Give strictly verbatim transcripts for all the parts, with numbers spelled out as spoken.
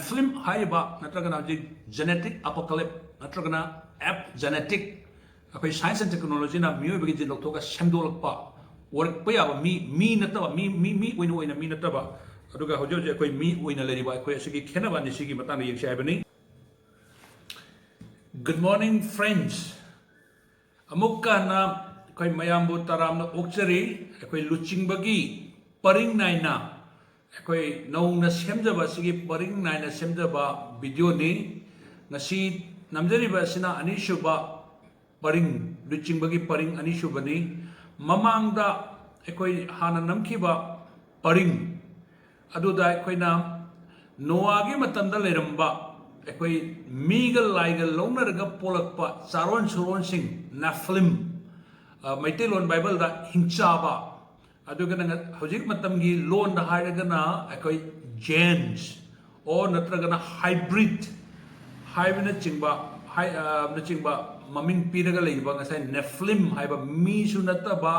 Film ꯍꯥꯏꯔꯤꯕ ꯅꯠꯇ꯭ꯔꯒꯅ ꯍꯧꯖꯤꯛ genetic apocalypse ꯅꯠꯇ꯭ꯔꯒꯅ app genetic, ꯑꯩꯈꯣꯏ science and technologyꯅ ꯃꯤꯑꯣꯏꯕꯒꯤ ꯖꯤꯟ ꯂꯧꯊꯣꯛꯑꯒ ꯁꯦꯝꯗꯣꯛꯂꯛꯄ, ꯑꯣꯏꯔꯛꯄ ꯌꯥꯕ ꯃꯤ, ꯃꯤ ꯅꯠꯇꯕ, ꯃꯤ, ꯃꯤ, ꯃꯤ ꯑꯣꯏꯅ, ꯑꯣꯏꯅ ꯃꯤ ꯅꯠꯇꯕ, ꯑꯗꯨꯒ ꯍꯧꯖꯤꯛ ꯍꯧꯖꯤꯛ ꯑꯩꯈꯣꯏ ꯃꯤ ꯑꯣꯏꯅ ꯂꯩꯔꯤꯕ ꯑꯩꯈꯣꯏ ꯑꯁꯤꯒꯤ ꯈꯦꯠꯅꯕ ꯑꯅꯤꯁꯤꯒꯤ ꯃꯇꯥꯡꯗ ꯌꯦꯡꯁꯤ ꯍꯥꯏꯕꯅꯤ꯫ Good morning, friends. ꯑꯃꯨꯛꯀ ꯍꯟꯅ ꯑꯩꯈꯣꯏ ꯃꯌꯥꯝꯕꯨ ꯇꯔꯥꯝꯅ ꯑꯣꯛꯆꯔꯤ꯫ ꯑꯩꯈꯣꯏ ꯂꯨꯆꯤꯡꯕꯒꯤ ꯄꯔꯤꯡ ꯅꯥꯏꯅ ꯑꯩꯈꯣꯏ ꯅꯧꯅ ꯁꯦꯝꯖꯕ, ꯑꯁꯤꯒꯤ ꯄꯔꯤꯡ ꯅꯥꯏꯅ ꯁꯦꯝꯖꯕ videoꯅꯤ꯫ ꯉꯁꯤ ꯅꯝꯖꯔꯤꯕ ꯑꯁꯤꯅ ꯑꯅꯤꯁꯨꯕ ꯄꯔꯤꯡ, ꯂꯨꯆꯤꯡꯕꯒꯤ ꯄꯔꯤꯡ ꯑꯅꯤꯁꯨꯕꯅꯤ꯫ ꯃꯃꯥꯡꯗ ꯑꯩꯈꯣꯏ ꯍꯥꯟꯅ ꯅꯝꯈꯤꯕ ꯄꯔꯤꯡ ꯑꯗꯨꯗ ꯑꯩꯈꯣꯏꯅ ꯅꯣꯋꯥꯒꯤ ꯃꯇꯝꯗ ꯂꯩꯔꯝꯕ ꯑꯩꯈꯣꯏ ꯃꯤꯒ ꯂꯥꯏꯒ ꯂꯧꯅꯔꯒ ꯄꯣꯛꯂꯛꯄ ꯆꯥꯔꯣꯟ ꯁꯨꯔꯣꯟꯁꯤꯡ, ꯅꯦꯐꯤꯂꯤꯝ, ꯑ, ꯃꯩꯇꯩꯂꯣꯟ ꯕꯥꯏꯕꯜꯗ ꯍꯤꯡꯆꯥꯕ, ꯑꯗꯨꯒ ꯅꯪ ꯍꯧꯖꯤꯛ ꯃꯇꯝꯒꯤ ꯂꯣꯟꯗ ꯍꯥꯏꯔꯒꯅ ꯑꯩꯈꯣꯏ ꯖꯦꯟꯁ ꯑꯣꯔ ꯅꯠꯇ꯭ꯔꯒꯅ ꯍꯥꯏꯕ꯭ꯔꯤꯠ ꯍꯥꯏꯕꯅꯆꯤꯡꯕ, ꯍꯥꯏ-, ꯑ, ꯅꯆꯤꯡꯕ ꯃꯃꯤꯡ ꯄꯤꯔꯒ ꯂꯩꯕ ꯉꯁꯥꯏ ꯅꯦꯐꯤꯂꯤꯝ ꯍꯥꯏꯕ ꯃꯤꯁꯨ ꯅꯠꯇꯕ,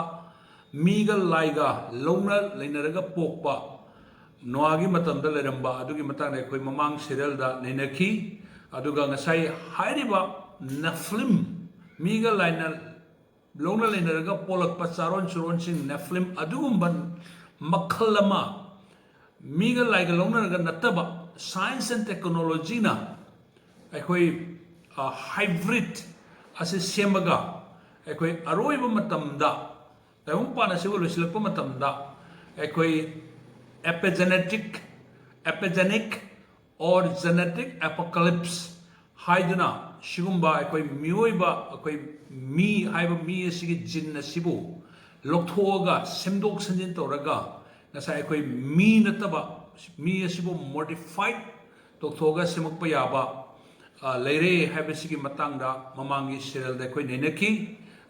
ꯃꯤꯒ ꯂꯥꯏꯒ ꯂꯧꯅ ꯂꯩꯅꯔꯒ ꯄꯣꯛꯄ ꯅꯣꯋꯥꯒꯤ ꯃꯇꯝꯗ ꯂꯩꯔꯝꯕ ꯑꯗꯨꯒꯤ ꯃꯇꯥꯡꯗ ꯑꯩꯈꯣꯏ ꯃꯃꯥꯡ serialꯗ ꯅꯩꯅꯈꯤ꯫ ꯑꯗꯨꯒ ꯉꯁꯥꯏ ꯍꯥꯏꯔꯤꯕ ꯅꯦꯐꯤꯂꯤꯝ, ꯃꯤꯒ ꯂꯥꯏꯅ ꯂꯧꯅ ꯂꯩꯅꯔꯒ ꯄꯣꯛꯂꯛꯄ ꯆꯥꯔꯣꯟ ꯁꯨꯔꯣꯟꯁꯤꯡ ꯅꯦꯐꯤꯂꯤꯝ ꯑꯗꯨꯒꯨꯝꯕ ꯃꯈꯜ ꯑꯃ, ꯃꯤꯒ ꯂꯥꯏꯒ ꯂꯧꯅꯔꯒ ꯅꯠꯇꯕ, science and technologyꯅ ꯑꯩꯈꯣꯏ, ꯑ, ꯍꯥꯏꯕ꯭ꯔꯤꯠ ꯑꯁꯤ ꯁꯦꯝꯃꯒ ꯑꯩꯈꯣꯏ ꯑꯔꯣꯏꯕ ꯃꯇꯝꯗ, ꯇꯥꯏꯕꯪꯄꯥꯟ ꯑꯁꯤꯕꯨ ꯂꯣꯏꯁꯤꯜꯂꯛꯄ ꯃꯇꯝꯗ ꯑꯩꯈꯣꯏ epigenetic, epigenetic or genetic apocalypse ꯍꯥꯏꯗꯨꯅ ꯁꯤꯒꯨꯝꯕ ꯑꯩꯈꯣꯏ ꯃꯤꯑꯣꯏꯕ, ꯑꯩꯈꯣꯏ ꯃꯤ ꯍꯥꯏꯕ ꯃꯤ ꯑꯁꯤꯒꯤ ꯖꯤꯟ ꯑꯁꯤꯕꯨ ꯂꯧꯊꯣꯛꯑꯒ ꯁꯦꯝꯗꯣꯛ ꯁꯦꯝꯖꯤꯟ ꯇꯧꯔꯒ ꯉꯁꯥꯏ ꯑꯩꯈꯣꯏ ꯃꯤ ꯅꯠꯇꯕ ꯃꯤ ꯑꯁꯤꯕꯨ modified ꯇꯧꯊꯣꯛꯑꯒ ꯁꯦꯝꯃꯛꯄ ꯌꯥꯕ, ꯑ, ꯂꯩꯔꯦ ꯍꯥꯏꯕꯁꯤꯒꯤ ꯃꯇꯥꯡꯗ ꯃꯃꯥꯡꯒꯤ serialꯗ ꯑꯩꯈꯣꯏ ꯅꯩꯅꯈꯤ꯫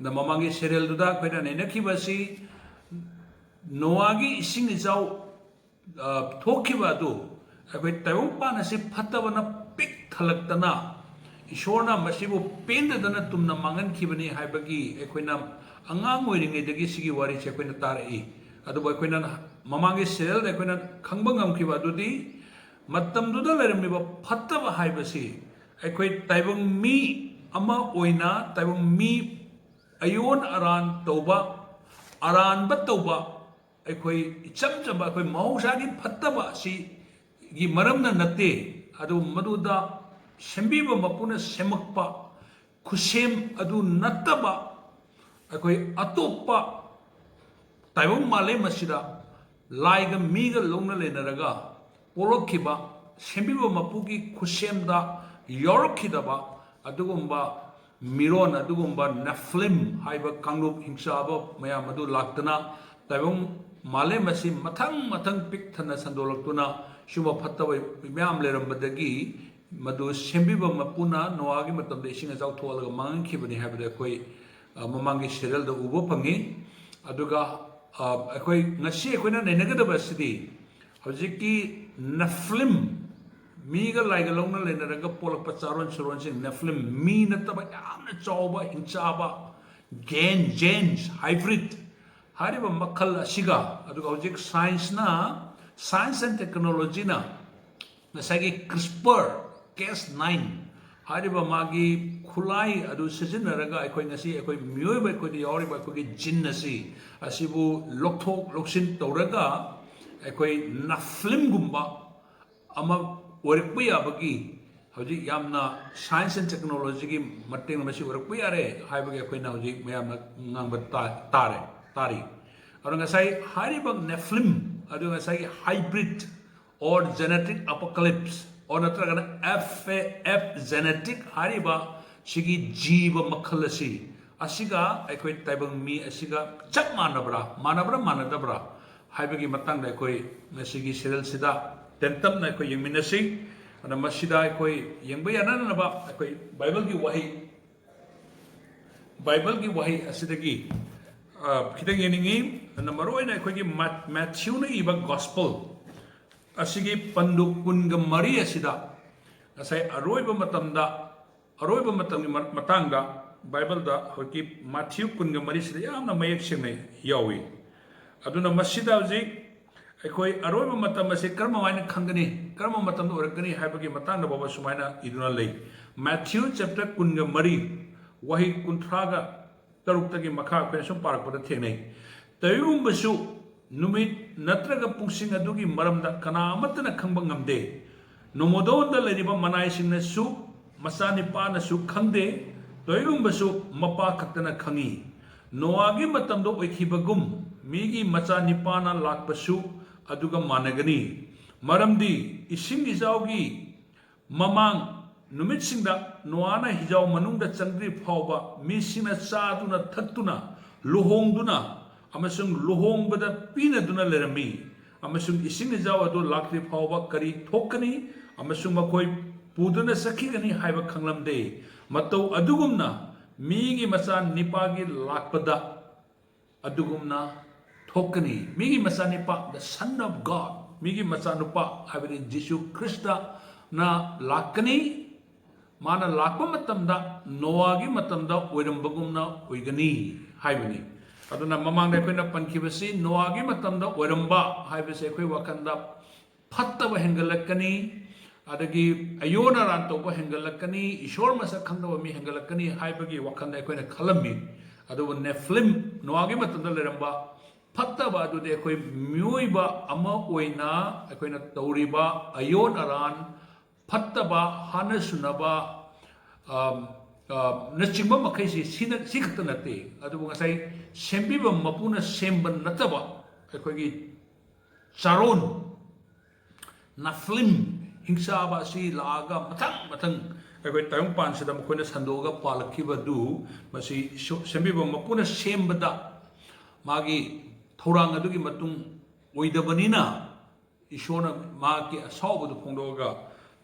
ꯑꯗ ꯃꯃꯥꯡꯒꯤ serialꯗꯨꯗ ꯑꯩꯈꯣꯏꯅ ꯅꯩꯅꯈꯤꯕ ꯑꯁꯤ ꯅꯣꯋꯥꯒꯤ ꯏꯁꯤꯡ ꯏꯆꯥꯎ, ꯑ, ꯊꯣꯛꯈꯤꯕ ꯑꯗꯨ ꯑꯩꯈꯣꯏ ꯇꯥꯏꯕꯪꯄꯥꯟ ꯑꯁꯤ ꯐꯠꯇꯕꯅ ꯄꯤꯛ ꯊꯜꯂꯛꯇꯅ ꯏꯁꯣꯔꯅ ꯃꯁꯤꯕꯨ ꯄꯦꯟꯗꯗꯅ ꯇꯨꯝꯅ ꯃꯥꯡꯍꯟꯈꯤꯕꯅꯤ ꯍꯥꯏꯕꯒꯤ ꯑꯩꯈꯣꯏꯅ ꯑꯉꯥꯡ ꯑꯣꯏꯔꯤꯉꯩꯗꯒꯤ ꯁꯤꯒꯤ ꯋꯥꯔꯤꯁꯦ ꯑꯩꯈꯣꯏꯅ ꯇꯥꯔꯛꯏ꯫ ꯑꯗꯨꯕꯨ ꯑꯩꯈꯣꯏꯅ ꯃꯃꯥꯡꯒꯤ serialꯗ ꯑꯩꯈꯣꯏꯅ ꯈꯪꯕ ꯉꯝꯈꯤꯕ ꯑꯗꯨꯗꯤ ꯃꯇꯝꯗꯨꯗ ꯂꯩꯔꯝꯃꯤꯕ ꯐꯠꯇꯕ ꯍꯥꯏꯕꯁꯤ ꯑꯩꯈꯣꯏ ꯇꯥꯏꯕꯪ ꯃꯤ ꯑꯃ ꯑꯣꯏꯅ ꯇꯥꯏꯕꯪ ꯃꯤ ꯑꯌꯣꯟ ꯑꯔꯥꯟ ꯇꯧꯕ, ꯑꯔꯥꯟꯕ ꯇꯧꯕ, ꯑꯩꯈꯣꯏ ꯏꯆꯝ ꯆꯝꯕ ꯑꯩꯈꯣꯏ ꯃꯍꯧꯁꯥꯒꯤ ꯐꯠꯇꯕ ꯑꯁꯤꯒꯤ ꯃꯔꯝꯅ ꯅꯠꯇꯦ꯫ ꯑꯗꯨꯕꯨ ꯃꯗꯨꯗ ꯁꯦꯝꯕꯤꯕ ꯃꯄꯨꯅ ꯁꯦꯝꯃꯛꯄ ꯈꯨꯠꯁꯦꯝ ꯑꯗꯨ ꯅꯠꯇꯕ ꯑꯩꯈꯣꯏ ꯑꯇꯣꯞꯄ ꯇꯥꯏꯕꯪ ꯃꯥꯂꯦꯝ ꯑꯁꯤꯗ ꯂꯥꯏꯒ ꯃꯤꯒ ꯂꯧꯅ ꯂꯩꯅꯔꯒ ꯄꯣꯛꯂꯛꯈꯤꯕ, ꯁꯦꯝꯕꯤꯕ ꯃꯄꯨꯒꯤ ꯈꯨꯠꯁꯦꯝꯗ ꯌꯥꯎꯔꯛꯈꯤꯗꯕ ꯑꯗꯨꯒꯨꯝꯕ ꯃꯤꯔꯣꯟ, ꯑꯗꯨꯒꯨꯝꯕ ꯅꯦꯐꯤꯂꯤꯝ ꯍꯥꯏꯕ ꯀꯥꯡꯂꯨꯞ ꯍꯤꯡꯆꯥꯕ ꯃꯌꯥꯝ ꯑꯗꯨ ꯂꯥꯛꯇꯨꯅ ꯇꯥꯏꯕꯪ ꯃꯥꯂꯦꯝ ꯑꯁꯤ ꯃꯊꯪ ꯃꯊꯪ ꯄꯤꯛ ꯊꯟꯅ ꯁꯟꯗꯣꯛꯂꯛꯇꯨꯅ ꯁꯤꯒꯨꯝꯕ ꯐꯠꯇꯕ ꯃꯌꯥꯝ ꯂꯩꯔꯝꯕꯗꯒꯤ ꯃꯗꯨ ꯁꯦꯝꯕꯤꯕ ꯃꯄꯨꯅ ꯅꯣꯑꯥꯒꯤ ꯃꯇꯝꯗ ꯏꯁꯤꯡ ꯏꯆꯥꯎ ꯊꯣꯛꯍꯜꯂꯒ ꯃꯥꯡꯍꯟꯈꯤꯕꯅꯤ ꯍꯥꯏꯕꯗꯨ ꯑꯩꯈꯣꯏ, ꯑ, ꯃꯃꯥꯡꯒꯤ ꯁꯦꯔꯤꯌꯦꯜꯗ ꯎꯕ ꯐꯪꯉꯤ꯫ ꯑꯗꯨꯒ, ꯑ, ꯑꯩꯈꯣꯏ ꯉꯁꯤ ꯑꯩꯈꯣꯏꯅ ꯅꯩꯅꯒꯗꯕ ꯑꯁꯤꯗꯤ ꯍꯧꯖꯤꯛꯀꯤ ꯅꯦꯐꯤꯂꯤꯝ, ꯃꯤꯒ ꯂꯥꯏꯒ ꯂꯧꯅ ꯂꯩꯅꯔꯒ ꯄꯣꯛꯂꯛꯄ ꯆꯥꯔꯣꯟ ꯁꯨꯔꯣꯟꯁꯤꯡ, ꯅꯦꯐꯤꯂꯤꯝ, ꯃꯤ ꯅꯠꯇꯕ ꯌꯥꯝꯅ ꯆꯥꯎꯕ ꯍꯤꯡꯆꯥꯕ, ꯒꯦꯟ, ꯖꯦꯟꯁ, ꯍꯥꯏꯕ꯭ꯔꯤꯠ ꯍꯥꯏꯔꯤꯕ ꯃꯈꯜ ꯑꯁꯤꯒ, ꯑꯗꯨꯒ ꯍꯧꯖꯤꯛ ꯁꯥꯏꯟꯁꯅ, ꯁꯥꯏꯟꯁ ꯑꯦꯟ ꯇꯦꯛꯅꯣꯂꯣꯖꯤꯅ ꯉꯁꯥꯏꯒꯤ ꯀ꯭ꯔꯤꯁꯄꯔ ꯀꯦꯁ ꯅꯥꯏꯟ ꯍꯥꯏꯔꯤꯕ ꯃꯥꯒꯤ ꯈꯨꯠꯂꯥꯏ ꯑꯗꯨ ꯁꯤꯖꯤꯟꯅꯔꯒ ꯑꯩꯈꯣꯏ ꯉꯁꯤ ꯑꯩꯈꯣꯏ ꯃꯤꯑꯣꯏꯕ ꯑꯩꯈꯣꯏꯗ ꯌꯥꯎꯔꯤꯕ ꯑꯩꯈꯣꯏꯒꯤ ꯖꯤꯟ ꯑꯁꯤ, ꯑꯁꯤꯕꯨ ꯂꯧꯊꯣꯛ ꯂꯧꯁꯤꯟ ꯇꯧꯔꯒ ꯑꯩꯈꯣꯏ ꯅꯦꯐꯤꯂꯤꯝꯒꯨꯝꯕ ꯑꯃ ꯑꯣꯏꯔꯛꯄ ꯌꯥꯕꯒꯤ ꯍꯧꯖꯤꯛ ꯌꯥꯝꯅ ꯁꯥꯏꯟꯁ ꯑꯦꯟ ꯇꯦꯛꯅꯣꯂꯣꯖꯤꯒꯤ ꯃꯇꯦꯡꯅ ꯃꯁꯤ ꯑꯣꯏꯔꯛꯄ ꯌꯥꯔꯦ ꯍꯥꯏꯕꯒꯤ ꯑꯩꯈꯣꯏꯅ ꯍꯧꯖꯤꯛ ꯃꯌꯥꯝꯅ ꯉꯥꯡꯕ ꯇꯥ-, ꯇꯥꯔꯦ, ꯇꯥꯔꯤ꯫ ꯑꯗꯨꯅ ꯉꯁꯥꯏ ꯍꯥꯏꯔꯤꯕ ꯅꯦꯐꯤꯂꯤꯝ ꯑꯗꯨ ꯉꯁꯥꯏꯒꯤ hybrid or genetic apocalypse or ꯅꯠꯇ꯭ꯔꯒꯅ ꯑꯦꯐ ꯑꯦ ꯑꯦꯐ genetic ꯍꯥꯏꯔꯤꯕ ꯁꯤꯒꯤ ꯖꯤꯕ ꯃꯈꯜ ꯑꯁꯤ, ꯑꯁꯤꯒ ꯑꯩꯈꯣꯏ ꯇꯥꯏꯕꯪ ꯃꯤ ꯑꯁꯤꯒ ꯆꯞ ꯃꯥꯟꯅꯕ꯭ꯔꯥ, ꯃꯥꯟꯅꯕ꯭ꯔꯥ ꯃꯥꯟꯅꯗꯕ꯭ꯔꯥ ꯍꯥꯏꯕꯒꯤ ꯃꯇꯥꯡꯗ ꯑꯩꯈꯣꯏ ꯉꯁꯤꯒꯤ ꯁꯦꯔꯤꯌꯦꯜꯁꯤꯗ ꯇꯦꯟꯇꯞꯅ ꯑꯩꯈꯣꯏ ꯌꯦꯡꯃꯤꯟꯅꯁꯤ꯫ ꯑꯗꯨꯅ ꯃꯁꯤꯗ ꯑꯩꯈꯣꯏ ꯌꯦꯡꯕ ꯌꯥꯅꯅꯕ ꯑꯩꯈꯣꯏ ꯕꯥꯏꯕꯜꯒꯤ ꯋꯥꯍꯩ, ꯕꯥꯏꯕꯜꯒꯤ ꯋꯥꯍꯩ ꯑꯁꯤꯗꯒꯤ, ꯑ, ꯈꯤꯇꯪ ꯌꯦꯡꯅꯤꯡꯉꯤ꯫ ꯑꯗꯨꯅ ꯃꯔꯨꯑꯣꯏꯅ ꯑꯩꯈꯣꯏꯒꯤ ꯃ-, ꯃꯦꯊ꯭ꯌꯨꯅ ꯏꯕ ꯒꯣꯁꯄꯜ ꯑꯁꯤꯒꯤ ꯄꯟꯗꯨꯞ ꯀꯨꯟꯒ ꯃꯔꯤ ꯑꯁꯤꯗ ꯉꯁꯥꯏ ꯑꯔꯣꯏꯕ ꯃꯇꯝꯗ, ꯑꯔꯣꯏꯕ ꯃꯇꯝꯒꯤ ꯃ-, ꯃꯇꯥꯡꯗ ꯕꯥꯏꯕꯜꯗ ꯍꯧꯖꯤꯛꯀꯤ ꯃꯥꯊ꯭ꯌꯨ ꯀꯨꯟꯒ ꯃꯔꯤꯁꯤꯗ ꯌꯥꯝꯅ ꯃꯌꯦꯛ ꯁꯦꯡꯅ ꯌꯥꯎꯏ꯫ ꯑꯗꯨꯅ ꯃꯁꯤꯗ ꯍꯧꯖꯤꯛ ꯑꯩꯈꯣꯏ ꯑꯔꯣꯏꯕ ꯃꯇꯝ ꯑꯁꯤ ꯀꯔꯝ ꯍꯥꯏꯅ ꯈꯪꯒꯅꯤ, ꯀꯔꯝꯕ ꯃꯇꯝꯗ ꯑꯣꯏꯔꯛꯀꯅꯤ ꯍꯥꯏꯕꯒꯤ ꯃꯇꯥꯡꯗ ꯐꯥꯎꯕ ꯁꯨꯃꯥꯏꯅ ꯏꯗꯨꯅ ꯂꯩ꯫ Matthew chapter ꯀꯨꯟꯒ ꯃꯔꯤ, ꯋꯥꯍꯩ ꯀꯨꯟꯊ꯭ꯔꯥꯒ ꯇꯔꯨꯛꯇꯒꯤ ꯃꯈꯥ ꯑꯩꯈꯣꯏꯅ ꯁꯨꯝ ꯄꯥꯔꯛꯄꯗ ꯊꯦꯡꯅꯩ꯫ ꯇꯧꯏꯒꯨꯝꯕꯁꯨ ꯅꯨꯃꯤꯠ ꯅꯠꯇ꯭ꯔꯒ ꯄꯨꯡꯁꯤꯡ ꯑꯗꯨꯒꯤ ꯃꯔꯝꯗ ꯀꯅꯥ ꯑꯃꯠꯇꯅ ꯈꯪꯕ ꯉꯝꯗꯦ꯫ ꯅꯣꯃꯣꯗꯣꯟꯗ ꯂꯩꯔꯤꯕ ꯃꯅꯥꯏꯁꯤꯡꯅꯁꯨ ꯃꯆꯥꯅꯤꯄꯥꯅꯁꯨ ꯈꯪꯗꯦ꯫ ꯇꯧꯏꯒꯨꯝꯕꯁꯨ ꯃꯄꯥ ꯈꯛꯇꯅ ꯈꯪꯏ꯫ ꯅꯣꯋꯥꯒꯤ ꯃꯇꯝꯗ ꯑꯣꯏꯈꯤꯕꯒꯨꯝ ꯃꯤꯒꯤ ꯃꯆꯥꯅꯤꯄꯥꯅ ꯂꯥꯛꯄꯁꯨ ꯑꯗꯨꯒ ꯃꯥꯟꯅꯒꯅꯤ꯫ ꯃꯔꯝꯗꯤ ꯏꯁꯤꯡ ꯏꯆꯥꯎꯒꯤ ꯃꯃꯥꯡ ꯅꯨꯃꯤꯠꯁꯤꯡꯗ ꯅꯣꯋꯥꯅ ꯍꯤꯖꯥꯎ ꯃꯅꯨꯡꯗ ꯆꯪꯗ꯭ꯔꯤ ꯐꯥꯎꯕ ꯃꯤꯁꯤꯡꯅ ꯆꯥꯗꯨꯅ ꯊꯛꯇꯨꯅ ꯂꯨꯍꯣꯡꯗꯨꯅ ꯑꯃꯁꯨꯡ ꯂꯨꯍꯣꯡꯕꯗ ꯄꯤꯅꯗꯨꯅ ꯂꯩꯔꯝꯃꯤ꯫ ꯑꯃꯁꯨꯡ ꯏꯁꯤꯡ ꯏꯆꯥꯎ ꯑꯗꯨ ꯂꯥꯛꯇ꯭ꯔꯤ ꯐꯥꯎꯕ ꯀꯔꯤ ꯊꯣꯛꯀꯅꯤ ꯑꯃꯁꯨꯡ ꯃꯈꯣꯏ ꯄꯨꯗꯨꯅ ꯆꯠꯈꯤꯒꯅꯤ ꯍꯥꯏꯕ ꯈꯪꯂꯝꯗꯦ꯫ ꯃꯇꯧ ꯑꯗꯨꯒꯨꯝꯅ ꯃꯤꯒꯤ ꯃꯆꯥ ꯅꯤꯄꯥꯒꯤ ꯂꯥꯛꯄꯗ ꯑꯗꯨꯒꯨꯝꯅ ꯊꯣꯛꯀꯅꯤ꯫ ꯃꯤꯒꯤ ꯃꯆꯥꯅꯤꯄꯥ, the Son of God, ꯃꯤꯒꯤ ꯃꯆꯥꯅꯨꯄꯥ ꯍꯥꯏꯕꯗꯤ ꯖꯤꯁꯨ ꯈ꯭ꯔꯤꯁꯇꯅ ꯂꯥꯛꯀꯅꯤ꯫ ꯃꯥꯅ ꯂꯥꯛꯄ ꯃꯇꯝꯗ ꯅꯣꯋꯥꯒꯤ ꯃꯇꯝꯗ ꯑꯣꯏꯔꯝꯕꯒꯨꯝꯅ ꯑꯣꯏꯒꯅꯤ ꯍꯥꯏꯕꯅꯤ꯫ ꯑꯗꯨꯅ ꯃꯃꯥꯡꯗ ꯑꯩꯈꯣꯏꯅ ꯄꯟꯈꯤꯕꯁꯤ ꯅꯣꯋꯥꯒꯤ ꯃꯇꯝꯗ ꯑꯣꯏꯔꯝꯕ ꯍꯥꯏꯕꯁꯦ ꯑꯩꯈꯣꯏ ꯋꯥꯈꯜꯗ ꯐꯠꯇꯕ ꯍꯦꯟꯒꯠꯂꯛꯀꯅꯤ, ꯑꯗꯒꯤ ꯑꯌꯣꯟ ꯑꯔꯥꯟ ꯇꯧꯕ ꯍꯦꯟꯒꯠꯂꯛꯀꯅꯤ, ꯏꯁꯣꯔ ꯃꯁꯛ ꯈꯪꯗꯕ ꯃꯤ ꯍꯦꯟꯒꯠꯂꯛꯀꯅꯤ ꯍꯥꯏꯕꯒꯤ ꯋꯥꯈꯜꯗ ꯑꯩꯈꯣꯏꯅ ꯈꯜꯂꯝꯃꯤ꯫ ꯑꯗꯨꯕꯨ ꯅꯦꯐꯤꯂꯤꯝ, ꯅꯣꯋꯥꯒꯤ ꯃꯇꯝꯗ ꯂꯩꯔꯝꯕ ꯐꯠꯇꯕ ꯑꯗꯨꯗꯤ ꯑꯩꯈꯣꯏ ꯃꯤꯑꯣꯏꯕ ꯑꯃ ꯑꯣꯏꯅ ꯑꯩꯈꯣꯏꯅ ꯇꯧꯔꯤꯕ ꯑꯌꯣꯟ ꯑꯔꯥꯟ, ꯐꯠꯇꯕ, ꯍꯥꯠꯅ ꯁꯨꯅꯕ, ꯑꯝ, ꯑ, ꯅꯆꯤꯡꯕ ꯃꯈꯩꯁꯤ ꯁꯤꯅ, ꯁꯤ ꯈꯛꯇ ꯅꯠꯇꯦ꯫ ꯑꯗꯨꯕꯨ ꯉꯁꯥꯏ ꯁꯦꯝꯕꯤꯕ ꯃꯄꯨꯅ ꯁꯦꯝꯕ ꯅꯠꯇꯕ ꯑꯩꯈꯣꯏꯒꯤ ꯆꯥꯔꯣꯟ, ꯅꯐꯤꯂꯤꯝ, ꯍꯤꯡꯁꯥꯕ ꯑꯁꯤ ꯂꯥꯛꯑꯒ ꯃꯊꯪ ꯃꯊꯪ ꯑꯩꯈꯣꯏ ꯇꯥꯏꯕꯪꯄꯥꯟꯁꯤꯗ ꯃꯈꯣꯏꯅ ꯁꯟꯗꯣꯛꯑꯒ ꯄꯥꯜꯂꯛꯈꯤꯕꯗꯨ, ꯃꯁꯤ ꯁꯨ-, ꯁꯦꯝꯕꯤꯕ ꯃꯄꯨꯅ ꯁꯦꯝꯕꯗ ꯃꯥꯒꯤ ꯊꯧꯔꯥꯡ ꯑꯗꯨꯒꯤ ꯃꯇꯨꯡ ꯑꯣꯏꯗꯕꯅꯤꯅ ꯏꯁꯣꯔꯅ ꯃꯍꯥꯛꯀꯤ ꯑꯁꯥꯎꯕꯗꯨ ꯐꯣꯡꯗꯣꯛꯑꯒ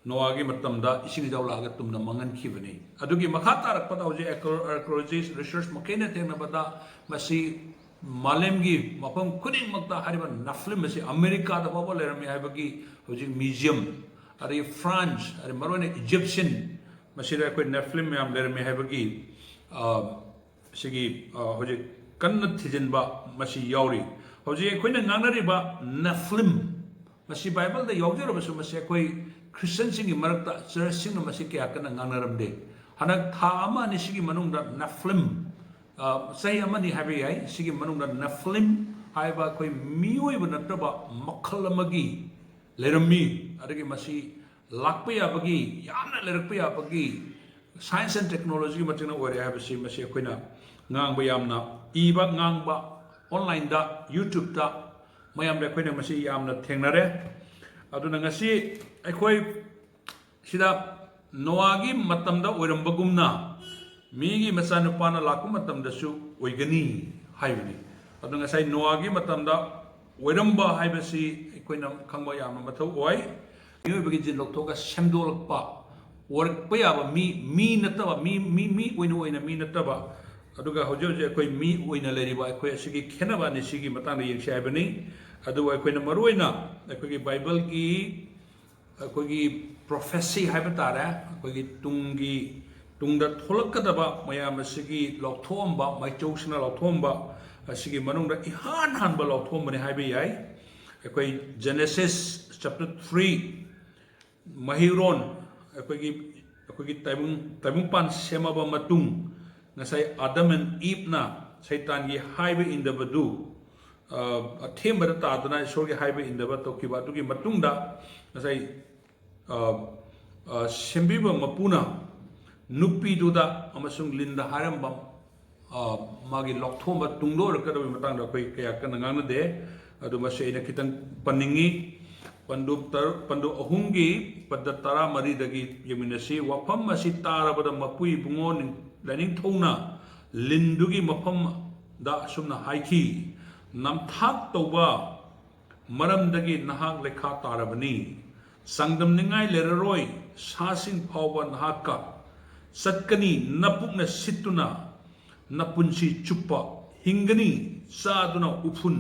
ꯅꯣꯋꯥꯒꯤ ꯃꯇꯝꯗ ꯏꯁꯤꯡ ꯏꯆꯥꯎ ꯂꯥꯛꯑꯒ ꯇꯨꯝꯅ ꯃꯥꯡꯍꯟꯈꯤꯕꯅꯤ꯫ ꯑꯗꯨꯒꯤ ꯃꯈꯥ ꯇꯥꯔꯛꯄꯗ ꯍꯧꯖꯤꯛ ꯑꯦꯀꯣ-, archaeologist, research ꯃꯈꯩꯅ ꯊꯦꯡꯅꯕꯗ ꯃꯁꯤ ꯃꯥꯂꯦꯝꯒꯤ ꯃꯐꯝ ꯈꯨꯗꯤꯡꯃꯛꯇ ꯍꯥꯏꯔꯤꯕ ꯅꯐꯤꯂꯤꯝ ꯑꯁꯤ ꯑꯃꯦꯔꯤꯀꯥꯗ ꯐꯥꯎꯕ ꯂꯩꯔꯝꯃꯤ ꯍꯥꯏꯕꯒꯤ ꯍꯧꯖꯤꯛ museum, ꯑꯗꯒꯤ ꯐ꯭ꯔꯥꯟꯁ, ꯑꯗꯩ ꯃꯔꯨꯑꯣꯏꯅ ꯏꯖꯤꯞꯁꯤꯌꯟ, ꯃꯁꯤꯗ ꯑꯩꯈꯣꯏ ꯅꯐꯤꯂꯤꯝ ꯃꯌꯥꯝ ꯂꯩꯔꯝꯃꯤ ꯍꯥꯏꯕꯒꯤ, ꯑ, ꯁꯤꯒꯤ, ꯑ, ꯍꯧꯖꯤꯛ ꯀꯟꯅ ꯊꯤꯖꯤꯟꯕ ꯃꯁꯤ ꯌꯥꯎꯔꯤ꯫ ꯍꯧꯖꯤꯛ ꯑꯩꯈꯣꯏꯅ ꯉꯥꯡꯅꯔꯤꯕ ꯅꯦꯐꯤꯂꯤꯝ, ꯃꯁꯤ ꯕꯥꯏꯕꯜꯗ ꯌꯥꯎꯖꯔꯕꯁꯨ ꯃꯁꯤ ꯑꯩꯈꯣꯏ ꯈ꯭ꯔꯤꯁꯇꯤꯌꯥꯟꯁꯤꯡꯒꯤ ꯃꯔꯛꯇ ꯆꯔꯆꯁꯤꯡꯅ ꯃꯁꯤ ꯀꯌꯥ ꯀꯟꯅ ꯉꯥꯡꯅꯔꯝꯗꯦ꯫ ꯍꯟꯗꯛ ꯊꯥ ꯑꯃ ꯑꯅꯤ ꯁꯤꯒꯤ ꯃꯅꯨꯡꯗ ꯅꯦꯐꯤꯂꯤꯝ, ꯑ, ꯆꯍꯤ ꯑꯃꯅꯤ ꯍꯥꯏꯕ ꯌꯥꯏ, ꯁꯤꯒꯤ ꯃꯅꯨꯡꯗ ꯅꯦꯐꯤꯂꯤꯝ ꯍꯥꯏꯕ ꯑꯩꯈꯣꯏ ꯃꯤꯑꯣꯏꯕ ꯅꯠꯇꯕ ꯃꯈꯜ ꯑꯃꯒꯤ ꯂꯩꯔꯝꯃꯤ꯫ ꯑꯗꯒꯤ ꯃꯁꯤ ꯂꯥꯛꯄ ꯌꯥꯕꯒꯤ, ꯌꯥꯝꯅ ꯂꯩꯔꯛꯄ ꯌꯥꯕꯒꯤ science and technologyꯒꯤ ꯃꯇꯦꯡꯅ ꯑꯣꯏꯔꯦ ꯍꯥꯏꯕꯁꯤ ꯃꯁꯤ ꯑꯩꯈꯣꯏꯅ ꯉꯥꯡꯕ ꯌꯥꯝꯅ, ꯏꯕ, ꯉꯥꯡꯕ, online-ꯗ, YouTube-ꯇ ꯃꯌꯥꯝꯗ ꯑꯩꯈꯣꯏꯅ ꯃꯁꯤ ꯌꯥꯝꯅ ꯊꯦꯡꯅꯔꯦ꯫ ꯑꯗꯨꯅ ꯉꯁꯤ ꯑꯩꯈꯣꯏ ꯁꯤꯗ ꯅꯣꯋꯥꯒꯤ ꯃꯇꯝꯗ ꯑꯣꯏꯔꯝꯕꯒꯨꯝꯅ ꯃꯤꯒꯤ ꯃꯆꯥꯅꯨꯄꯥꯅ ꯂꯥꯛꯄ ꯃꯇꯝꯗꯁꯨ ꯑꯣꯏꯒꯅꯤ ꯍꯥꯏꯕꯅꯤ꯫ ꯑꯗꯨ ꯉꯁꯥꯏ ꯅꯣꯋꯥꯒꯤ ꯃꯇꯝꯗ ꯑꯣꯏꯔꯝꯕ ꯍꯥꯏꯕꯁꯤ ꯑꯩꯈꯣꯏꯅ ꯈꯪꯕ ꯌꯥꯝꯅ ꯃꯊꯧ ꯑꯣꯏ꯫ ꯃꯤꯑꯣꯏꯕꯒꯤ ꯖꯤꯟ ꯂꯧꯊꯣꯛꯑꯒ ꯁꯦꯝꯗꯣꯛꯂꯛꯄ, ꯑꯣꯏꯔꯛꯄ ꯌꯥꯕ ꯃꯤ, ꯃꯤ ꯅꯠꯇꯕ, ꯃꯤ, ꯃꯤ, ꯃꯤ ꯑꯣꯏꯅ, ꯑꯣꯏꯅ ꯃꯤ ꯅꯠꯇꯕ, ꯑꯗꯨꯒ ꯍꯧꯖꯤꯛ ꯍꯧꯖꯤꯛ ꯑꯩꯈꯣꯏ ꯃꯤ ꯑꯣꯏꯅ ꯂꯩꯔꯤꯕ ꯑꯩꯈꯣꯏ ꯑꯁꯤꯒꯤ ꯈꯦꯠꯅꯕ ꯑꯅꯤ ꯁꯤꯒꯤ ꯃꯇꯥꯡꯗ ꯌꯦꯡꯁꯤ ꯍꯥꯏꯕꯅꯤ꯫ ꯑꯗꯨꯕꯨ ꯑꯩꯈꯣꯏꯅ ꯃꯔꯨꯑꯣꯏꯅ ꯑꯩꯈꯣꯏꯒꯤ ꯕꯥꯏꯕꯜꯒꯤ ꯑꯩꯈꯣꯏꯒꯤ prophecy ꯍꯥꯏꯕ ꯇꯥꯔꯦ, ꯑꯩꯈꯣꯏꯒꯤ ꯇꯨꯡꯒꯤ, ꯇꯨꯡꯗ ꯊꯣꯛꯂꯛꯀꯗꯕ ꯃꯌꯥꯝ ꯑꯁꯤꯒꯤ ꯂꯥꯎꯊꯣꯛꯑꯝꯕ, ꯃꯥꯏꯆꯧꯁꯤꯅ ꯂꯥꯎꯊꯣꯛꯑꯝꯕ ꯑꯁꯤꯒꯤ ꯃꯅꯨꯡꯗ ꯏꯍꯥꯟ ꯍꯥꯟꯕ ꯂꯥꯎꯊꯣꯛꯑꯝꯕꯅꯤ ꯍꯥꯏꯕ ꯌꯥꯏ꯫ ꯑꯩꯈꯣꯏ Genesis chapter three, ꯃꯍꯩꯔꯣꯟ, ꯑꯩꯈꯣꯏꯒꯤ, ꯑꯩꯈꯣꯏꯒꯤ ꯇꯥꯏꯕꯪ, ꯇꯥꯏꯕꯪꯄꯥꯟ ꯁꯦꯝꯃꯕ ꯃꯇꯨꯡ, ꯉꯁꯥꯏ Adam and Eve-ꯅ ꯁꯩꯇꯥꯟꯒꯤ ꯍꯥꯏꯕ ꯏꯟꯗꯕꯗꯨ, ꯑ, ꯑꯊꯦꯝꯕꯗ ꯇꯥꯗꯨꯅ ꯏꯁꯣꯔꯒꯤ ꯍꯥꯏꯕ ꯏꯟꯗꯕ ꯇꯧꯈꯤꯕ ꯑꯗꯨꯒꯤ ꯃꯇꯨꯡꯗ, ꯉꯁꯥꯏ, ꯑ, ꯑ, ꯁꯦꯝꯕꯤꯕ ꯃꯄꯨꯅ ꯅꯨꯄꯤꯗꯨꯗ ꯑꯃꯁꯨꯡ ꯂꯤꯟꯗ ꯍꯥꯏꯔꯝꯕ, ꯑ, ꯃꯥꯒꯤ ꯂꯧꯊꯣꯛꯑꯝꯕ ꯇꯨꯡꯗ ꯑꯣꯏꯔꯛꯀꯗꯕꯒꯤ ꯃꯇꯥꯡꯗ ꯑꯩꯈꯣꯏ ꯀꯌꯥ ꯀꯟꯅ ꯉꯥꯡꯅꯗꯦ꯫ ꯑꯗꯨ ꯃꯁꯤ ꯑꯩꯅ ꯈꯤꯇꯪ ꯄꯟꯅꯤꯡꯉꯤ꯫ ꯄꯟꯗꯨꯞ ꯇꯔꯨꯛ, ꯄꯟꯗꯨꯞ ꯑꯍꯨꯝꯒꯤ ꯄꯗ ꯇꯔꯥꯃꯔꯤꯗꯒꯤ ꯌꯦꯡꯃꯤꯟꯅꯁꯤ꯫ ꯋꯥꯐꯝ ꯑꯁꯤ ꯇꯥꯔꯕꯗ ꯃꯄꯨ ꯏꯕꯨꯡꯉꯣ ꯅꯤꯡ-, ꯂꯥꯏꯅꯤꯡꯊꯧꯅ ꯂꯤꯟꯗꯨꯒꯤ ꯃꯐꯝꯗ ꯑꯁꯨꯝꯅ ꯍꯥꯏꯈꯤ, "ꯅꯝꯊꯥꯛ ꯇꯧꯕ ꯃꯔꯝꯗꯒꯤ ꯅꯍꯥꯛ ꯂꯩꯈꯥ ꯇꯥꯔꯕꯅꯤ꯫ ꯆꯥꯡꯗꯝꯅꯤꯡꯉꯥꯏ ꯂꯩꯔꯔꯣꯏ, ꯁꯥꯁꯤꯡ ꯐꯥꯎꯕ ꯅꯍꯥꯛꯀ ꯆꯠꯀꯅꯤ, ꯅꯄꯨꯛꯅ ꯁꯤꯠꯇꯨꯅ ꯅꯄꯨꯟꯁꯤ ꯆꯨꯞꯄ ꯍꯤꯡꯒꯅꯤ, ꯆꯥꯗꯨꯅ ꯎꯐꯨꯟ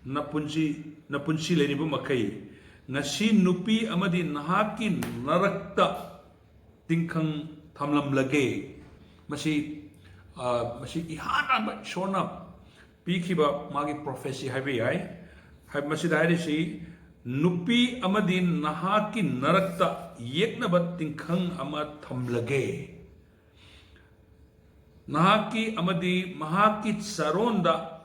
ꯅꯄꯨꯟꯁꯤ, ꯅꯄꯨꯟꯁꯤ ꯂꯩꯔꯤꯕ ꯃꯈꯩ꯫ ꯉꯁꯤ ꯅꯨꯄꯤ ꯑꯃꯗꯤ ꯅꯍꯥꯛꯀꯤ ꯅꯔꯛꯇ ꯇꯤꯡꯈꯪ ꯊꯝꯂꯝꯂꯒꯦ꯫" ꯃꯁꯤ, ꯑ, ꯃꯁꯤ ꯏꯍꯥꯟ ꯍꯥꯟꯕ ꯏꯁꯣꯔꯅ ꯄꯤꯈꯤꯕ ꯃꯥꯒꯤ prophecy ꯍꯥꯏꯕ ꯌꯥꯏ꯫ ꯍꯥꯏ-, ꯃꯁꯤꯗ ꯍꯥꯏꯔꯤꯁꯤ, "ꯅꯨꯄꯤ ꯑꯃꯗꯤ ꯅꯍꯥꯛꯀꯤ ꯅꯔꯛꯇ ꯌꯦꯛꯅꯕ ꯇꯤꯡꯈꯪ ꯑꯃ ꯊꯝꯂꯒꯦ꯫ ꯅꯍꯥꯛꯀꯤ ꯑꯃꯗꯤ ꯃꯍꯥꯛꯀꯤ ꯆꯥꯔꯣꯟꯗ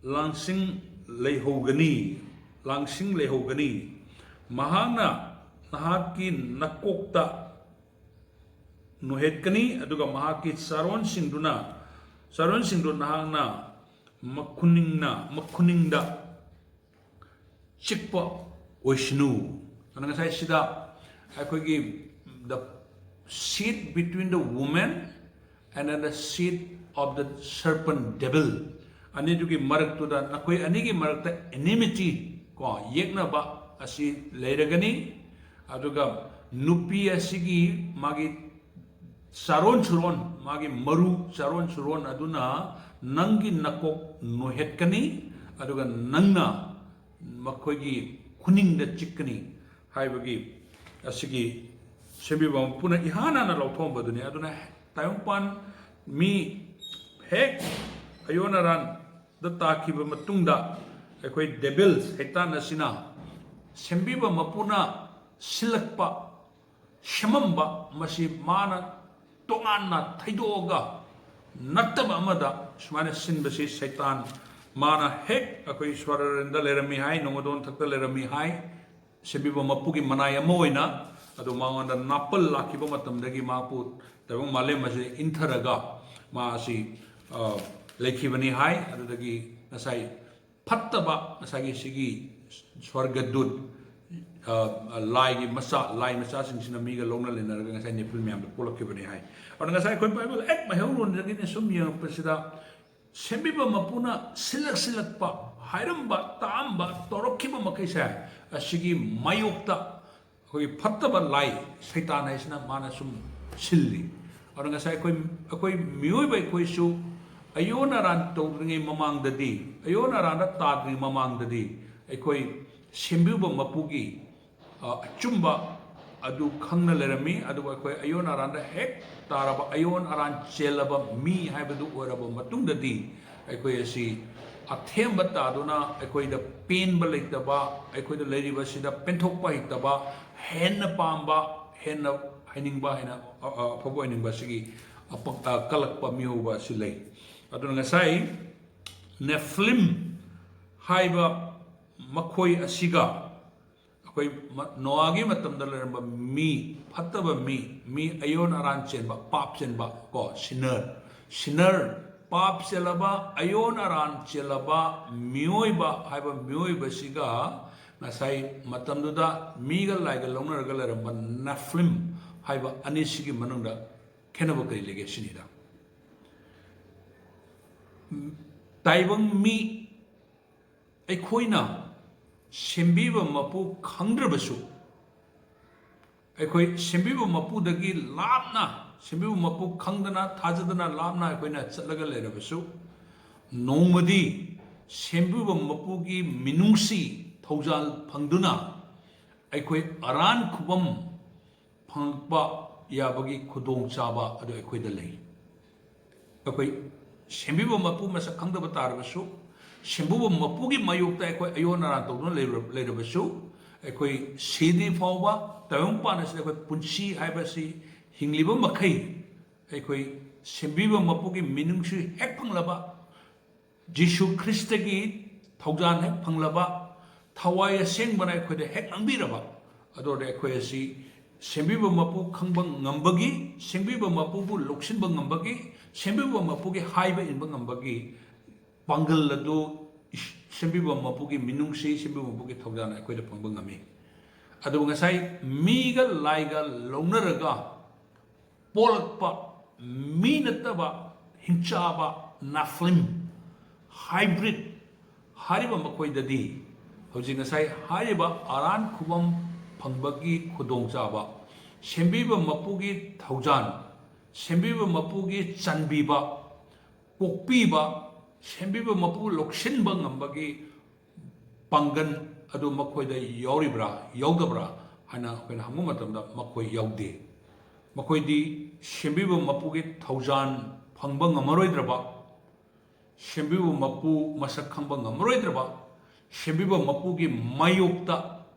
ꯂꯥꯡꯁꯤꯡ ꯂꯩꯍꯧꯒꯅꯤ, ꯂꯥꯡꯁꯤꯡ ꯂꯩꯍꯧꯒꯅꯤ꯫ ꯃꯍꯥꯛꯅ ꯅꯍꯥꯛꯀꯤ ꯅꯀꯣꯛꯇ ꯅꯣꯏꯍꯠꯀꯅꯤ, ꯑꯗꯨꯒ ꯃꯍꯥꯛꯀꯤ ꯆꯥꯔꯣꯟꯁꯤꯡꯗꯨꯅ, ꯆꯥꯔꯣꯟꯁꯤꯡꯗꯨ ꯅꯍꯥꯛꯅ ꯃꯈꯨꯅꯤꯡꯅ, ꯃꯈꯨꯅꯤꯡꯗ ꯆꯤꯛꯄ ꯑꯣꯏꯁꯅꯨ"꯫ ꯑꯗꯨꯅ ꯉꯁꯥꯏ ꯁꯤꯗ ꯑꯩꯈꯣꯏꯒꯤ the seed between the woman and then the seed of the serpent devil, ꯑꯅꯤꯗꯨꯒꯤ ꯃꯔꯛꯇꯨꯗ, ꯅꯈꯣꯏ ꯑꯅꯤꯒꯤ ꯃꯔꯛꯇ enmity, ꯀꯣ, ꯌꯦꯛꯅꯕ ꯑꯁꯤ ꯂꯩꯔꯒꯅꯤ꯫ ꯑꯗꯨꯒ ꯅꯨꯄꯤ ꯑꯁꯤꯒꯤ ꯃꯥꯒꯤ ꯆꯥꯔꯣꯟ ꯁꯨꯔꯣꯟ, ꯃꯥꯒꯤ ꯃꯔꯨ ꯆꯥꯔꯣꯟ ꯁꯨꯔꯣꯟ ꯑꯗꯨꯅ ꯅꯪꯒꯤ ꯅꯀꯣꯛ ꯅꯣꯏꯍꯠꯀꯅꯤ, ꯑꯗꯨꯒ ꯅꯪꯅ ꯃꯈꯣꯏꯒꯤ ꯈꯨꯅꯤꯡꯗ ꯆꯤꯛꯀꯅꯤ ꯍꯥꯏꯕꯒꯤ ꯑꯁꯤꯒꯤ ꯁꯦꯝꯕꯤꯕ ꯃꯄꯨꯅ ꯏꯍꯥꯟ ꯍꯥꯟꯅ ꯂꯧꯊꯣꯛꯑꯝꯕꯗꯨꯅꯤ꯫ ꯑꯗꯨꯅ ꯇꯥꯏꯕꯪꯄꯥꯟ ꯃꯤ ꯍꯦꯛ ꯑꯌꯣꯟ ꯑꯔꯥꯟꯗ ꯇꯥꯈꯤꯕ ꯃꯇꯨꯡꯗ, ꯑꯩꯈꯣꯏ devil, ꯁꯩꯇꯥꯟ ꯑꯁꯤꯅ ꯁꯦꯝꯕꯤꯕ ꯃꯄꯨꯅ ꯁꯤꯜꯂꯛꯄ, ꯁꯦꯝꯃꯝꯕ, ꯃꯁꯤ ꯃꯥꯅ ꯇꯣꯉꯥꯟꯅ ꯊꯩꯗꯣꯛꯑꯒ ꯅꯠꯇꯕ ꯑꯃꯗ ꯁꯨꯃꯥꯏꯅ ꯁꯤꯟꯕꯁꯤ ꯁꯩꯇꯥꯟ꯫ ꯃꯥꯅ ꯍꯦꯛ ꯑꯩꯈꯣꯏ ꯏꯁ꯭ꯋꯔ ꯑꯔꯦꯟꯗ ꯂꯩꯔꯝꯃꯤ ꯍꯥꯏ, ꯅꯣꯡꯃꯗꯣꯟ ꯊꯛꯇ ꯂꯩꯔꯝꯃꯤ ꯍꯥꯏ, ꯁꯦꯝꯕꯤꯕ ꯃꯄꯨꯒꯤ ꯃꯅꯥꯏ ꯑꯃ ꯑꯣꯏꯅ꯫ ꯑꯗꯣ ꯃꯉꯣꯟꯗ ꯅꯥꯄꯜ ꯂꯥꯛꯈꯤꯕ ꯃꯇꯝꯗꯒꯤ ꯃꯍꯥꯛꯄꯨ ꯇꯥꯏꯕꯪ ꯃꯥꯂꯦꯝ ꯑꯁꯤꯗ ꯏꯟꯊꯔꯒ ꯃꯥ ꯑꯁꯤ, ꯑ, ꯂꯩꯈꯤꯕꯅꯤ ꯍꯥꯏ꯫ ꯑꯗꯨꯗꯒꯤ ꯉꯁꯥꯏ ꯐꯠꯇꯕ, ꯉꯁꯥꯏꯒꯤ ꯁꯤꯒꯤ ꯁ꯭ꯋꯔꯒꯗꯨꯠ, ꯑ, ꯂꯥꯏꯒꯤ ꯃꯆꯥ, ꯂꯥꯏ ꯃꯆꯥꯁꯤꯡꯁꯤꯅ ꯃꯤꯒ ꯂꯧꯅ ꯂꯩꯅꯔꯒ ꯉꯁꯥꯏ ꯅꯦꯐꯤꯜ ꯃꯌꯥꯝꯗꯣ ꯄꯣꯛꯂꯛꯈꯤꯕꯅꯤ ꯍꯥꯏ꯫ ꯑꯗꯨꯅ ꯉꯁꯥꯏ ꯑꯩꯈꯣꯏ ꯕꯥꯏꯕꯜ ꯍꯦꯛ ꯃꯩꯍꯧꯔꯣꯟꯗꯒꯤꯅ ꯁꯨꯝ ꯌꯦꯡꯉꯛꯄꯁꯤꯗ, ꯁꯦꯝꯕꯤꯕ ꯃꯄꯨꯅ ꯁꯤꯜꯂꯛ ꯁꯤꯜꯂꯛꯄ, ꯍꯥꯏꯔꯝꯕ, ꯇꯥꯛꯑꯝꯕ, ꯇꯧꯔꯛꯈꯤꯕ ꯃꯈꯩꯁꯦ ꯑꯁꯤꯒꯤ ꯃꯥꯌꯣꯛꯇ ꯑꯩꯈꯣꯏꯒꯤ ꯐꯠꯇꯕ ꯂꯥꯏ ꯁꯩꯇꯥꯟ ꯍꯥꯏꯁꯤꯅ ꯃꯥꯅ ꯁꯨꯝ ꯁꯤꯜꯂꯤ꯫ ꯑꯗꯨꯅ ꯉꯁꯥꯏ ꯑꯩꯈꯣꯏ, ꯑꯩꯈꯣꯏ ꯃꯤꯑꯣꯏꯕ ꯑꯩꯈꯣꯏꯁꯨ ꯑꯌꯣꯟ ꯑꯔꯥꯟ ꯇꯧꯗ꯭ꯔꯤꯉꯩ ꯃꯃꯥꯡꯗꯗꯤ, ꯑꯌꯣꯟ ꯑꯔꯥꯟꯗ ꯇꯥꯗ꯭ꯔꯤꯉꯩ ꯃꯃꯥꯡꯗꯗꯤ ꯑꯩꯈꯣꯏ ꯁꯦꯝꯕꯤꯕ ꯃꯄꯨꯒꯤ, ꯑ, ꯑꯆꯨꯝꯕ ꯑꯗꯨ ꯈꯪꯅ ꯂꯩꯔꯝꯃꯤ꯫ ꯑꯗꯨꯒ ꯑꯩꯈꯣꯏ ꯑꯌꯣꯟ ꯑꯔꯥꯟꯗ ꯍꯦꯛ ꯇꯥꯔꯕ, ꯑꯌꯣꯟ ꯑꯔꯥꯟ ꯆꯦꯜꯂꯕ ꯃꯤ ꯍꯥꯏꯕꯗꯨ ꯑꯣꯏꯔꯕ ꯃꯇꯨꯡꯗꯗꯤ ꯑꯩꯈꯣꯏ ꯑꯁꯤ ꯑꯊꯦꯝꯕ ꯇꯥꯗꯨꯅ ꯑꯩꯈꯣꯏꯗ ꯄꯦꯟꯕ ꯂꯩꯇꯕ, ꯑꯩꯈꯣꯏꯗ ꯂꯩꯔꯤꯕꯁꯤꯗ ꯄꯦꯟꯊꯣꯛꯄ ꯍꯩꯇꯕ, ꯍꯦꯟꯅ ꯄꯥꯝꯕ, ꯍꯦꯟꯅ ꯍꯩꯅꯤꯡꯕ, ꯍꯦꯟꯅ ꯑ-, ꯑ-, ꯑꯐꯕ ꯑꯣꯏꯅꯤꯡꯕ ꯑꯁꯤꯒꯤ ꯑꯄ-, ꯑ, ꯀꯜꯂꯛꯄ ꯃꯤꯑꯣꯏꯕ ꯑꯁꯤ ꯂꯩ꯫ ꯑꯗꯨꯅ ꯉꯁꯥꯏ ꯅꯦꯐꯤꯂꯤꯝ ꯍꯥꯏꯕ ꯃꯈꯣꯏ ꯑꯁꯤꯒ ꯑꯩꯈꯣꯏ ꯃ-, ꯅꯣꯑꯥꯒꯤ ꯃꯇꯝꯗ ꯂꯩꯔꯝꯕ ꯃꯤ, ꯐꯠꯇꯕ ꯃꯤ, ꯃꯤ ꯑꯌꯣꯟ ꯑꯔꯥꯟ ꯆꯦꯟꯕ, ꯄꯥꯞ ꯆꯦꯟꯕ, ꯀꯣ, ꯁꯤꯅꯔ, ꯁꯤꯅꯔ, ꯄꯥꯞ ꯆꯦꯜꯂꯕ, ꯑꯌꯣꯟ ꯑꯔꯥꯟ ꯆꯦꯜꯂꯕ ꯃꯤꯑꯣꯏꯕ ꯍꯥꯏꯕ ꯃꯤꯑꯣꯏꯕꯁꯤꯒ ꯉꯁꯥꯏ ꯃꯇꯝꯗꯨꯗ ꯃꯤꯒ ꯂꯥꯏꯒ ꯂꯧꯅꯔꯒ ꯂꯩꯔꯝꯕ ꯅꯦꯐꯤꯂꯤꯝ ꯍꯥꯏꯕ ꯑꯅꯤꯁꯤꯒꯤ ꯃꯅꯨꯡꯗ ꯈꯦꯠꯅꯕ ꯀꯔꯤ ꯂꯩꯒꯦ ꯁꯤꯅꯤꯗ꯫ ꯇꯥꯏꯕꯪ ꯃꯤ ꯑꯩꯈꯣꯏꯅ ꯁꯦꯝꯕꯤꯕ ꯃꯄꯨ ꯈꯪꯗ꯭ꯔꯕꯁꯨ, ꯑꯩꯈꯣꯏ ꯁꯦꯝꯕꯤꯕ ꯃꯄꯨꯗꯒꯤ ꯂꯥꯞꯅ, ꯁꯦꯝꯕꯤꯕ ꯃꯄꯨ ꯈꯪꯗꯅ, ꯊꯥꯖꯗꯅ ꯂꯥꯞꯅ ꯑꯩꯈꯣꯏꯅ ꯆꯠꯂꯒ ꯂꯩꯔꯕꯁꯨ, ꯅꯣꯡꯃꯗꯤ ꯁꯦꯝꯕꯤꯕ ꯃꯄꯨꯒꯤ ꯃꯤꯅꯨꯡꯁꯤ ꯊꯧꯖꯥꯜ ꯐꯪꯗꯨꯅ ꯑꯩꯈꯣꯏ ꯑꯔꯥꯟ ꯈꯨꯕꯝ ꯐꯪꯂꯛꯄ ꯌꯥꯕꯒꯤ ꯈꯨꯗꯣꯡꯆꯥꯕ ꯑꯗꯨ ꯑꯩꯈꯣꯏꯗ ꯂꯩ꯫ ꯑꯩꯈꯣꯏ ꯁꯦꯝꯕꯤꯕ ꯃꯄꯨ ꯃꯁꯛ ꯈꯪꯗꯕ ꯇꯥꯔꯕꯁꯨ, ꯁꯦꯝꯕꯤꯕ ꯃꯄꯨꯒꯤ ꯃꯥꯌꯣꯛꯇ ꯑꯩꯈꯣꯏ ꯑꯌꯣꯟ ꯑꯔꯥꯟ ꯇꯧꯗꯨꯅ ꯂꯩꯔ-, ꯂꯩꯔꯕꯁꯨ, ꯑꯩꯈꯣꯏ ꯁꯤꯗ꯭ꯔꯤ ꯐꯥꯎꯕ, ꯇꯥꯏꯕꯪꯄꯥꯟ ꯑꯁꯤꯗ ꯑꯩꯈꯣꯏ ꯄꯨꯟꯁꯤ ꯍꯥꯏꯕꯁꯤ ꯍꯤꯡꯂꯤꯕ ꯃꯈꯩ, ꯑꯩꯈꯣꯏ ꯁꯦꯝꯕꯤꯕ ꯃꯄꯨꯒꯤ ꯃꯤꯅꯨꯡꯁꯤ ꯍꯦꯛ ꯐꯪꯂꯕ, ꯖꯤꯁꯨ ꯈ꯭ꯔꯤꯁꯇꯒꯤ ꯊꯧꯖꯥꯜ ꯍꯦꯛ ꯐꯪꯂꯕ, ꯊꯋꯥꯏ ꯑꯁꯦꯡꯕꯅ ꯑꯩꯈꯣꯏꯗ ꯍꯦꯛ ꯉꯥꯡꯕꯤꯔꯕ, ꯑꯗꯨ ꯑꯣꯏꯔꯗꯤ ꯑꯩꯈꯣꯏ ꯑꯁꯤ ꯁꯦꯝꯕꯤꯕ ꯃꯄꯨ ꯈꯪꯕ ꯉꯝꯕꯒꯤ, ꯁꯦꯝꯕꯤꯕ ꯃꯄꯨꯕꯨ ꯂꯧꯁꯤꯟꯕ ꯉꯝꯕꯒꯤ, ꯁꯦꯝꯕꯤꯕ ꯃꯄꯨꯒꯤ ꯍꯥꯏꯕ ꯏꯟꯕ ꯉꯝꯕꯒꯤ ꯄꯥꯡꯒꯜ ꯑꯗꯨ ꯏꯁ-, ꯁꯦꯝꯕꯤꯕ ꯃꯄꯨꯒꯤ ꯃꯤꯅꯨꯡꯁꯤ, ꯁꯦꯝꯕꯤꯕ ꯃꯄꯨꯒꯤ ꯊꯧꯖꯥꯜꯅ ꯑꯩꯈꯣꯏꯗ ꯐꯪꯕ ꯉꯝꯃꯤ꯫ ꯑꯗꯨꯕꯨ ꯉꯁꯥꯏ ꯃꯤꯒ ꯂꯥꯏꯒ ꯂꯧꯅꯔꯒ ꯄꯣꯛꯂꯛꯄ ꯃꯤ ꯅꯠꯇꯕ ꯍꯤꯡꯆꯥꯕ ꯅꯥꯐ꯭ꯂꯤꯝ, ꯍꯥꯏꯕ꯭ꯔꯤꯠ ꯍꯥꯏꯔꯤꯕ ꯃꯈꯣꯏꯗꯗꯤ ꯍꯧꯖꯤꯛ ꯉꯁꯥꯏ ꯍꯥꯏꯔꯤꯕ ꯑꯔꯥꯟ ꯈꯨꯕꯝ ꯐꯪꯕꯒꯤ ꯈꯨꯗꯣꯡꯆꯥꯕ, ꯁꯦꯝꯕꯤꯕ ꯃꯄꯨꯒꯤ ꯊꯧꯖꯥꯜ, ꯁꯦꯝꯕꯤꯕ ꯃꯄꯨꯒꯤ ꯆꯟꯕꯤꯕ, ꯀꯣꯛꯄꯤꯕ, ꯁꯦꯝꯕꯤꯕ ꯃꯄꯨ ꯂꯧꯁꯤꯟꯕ ꯉꯝꯕꯒꯤ ꯄꯥꯡꯒꯜ ꯑꯗꯨ ꯃꯈꯣꯏꯗ ꯌꯥꯎꯔꯤꯕ꯭ꯔꯥ, ꯌꯥꯎꯗꯕ꯭ꯔꯥ ꯍꯥꯏꯅ ꯑꯩꯈꯣꯏꯅ ꯍꯪꯕ ꯃꯇꯝꯗ ꯃꯈꯣꯏ ꯌꯥꯎꯗꯦ꯫ ꯃꯈꯣꯏꯗꯤ ꯁꯦꯝꯕꯤꯕ ꯃꯄꯨꯒꯤ ꯊꯧꯖꯥꯜ ꯐꯪꯕ ꯉꯝꯃꯔꯣꯏꯗ꯭ꯔꯕ, ꯁꯦꯝꯕꯤꯕ ꯃꯄꯨ ꯃꯁꯛ ꯈꯪꯕ ꯉꯝꯃꯔꯣꯏꯗ꯭ꯔꯕ, ꯁꯦꯝꯕꯤꯕ ꯃꯄꯨꯒꯤ ꯃꯥꯌꯣꯛꯇ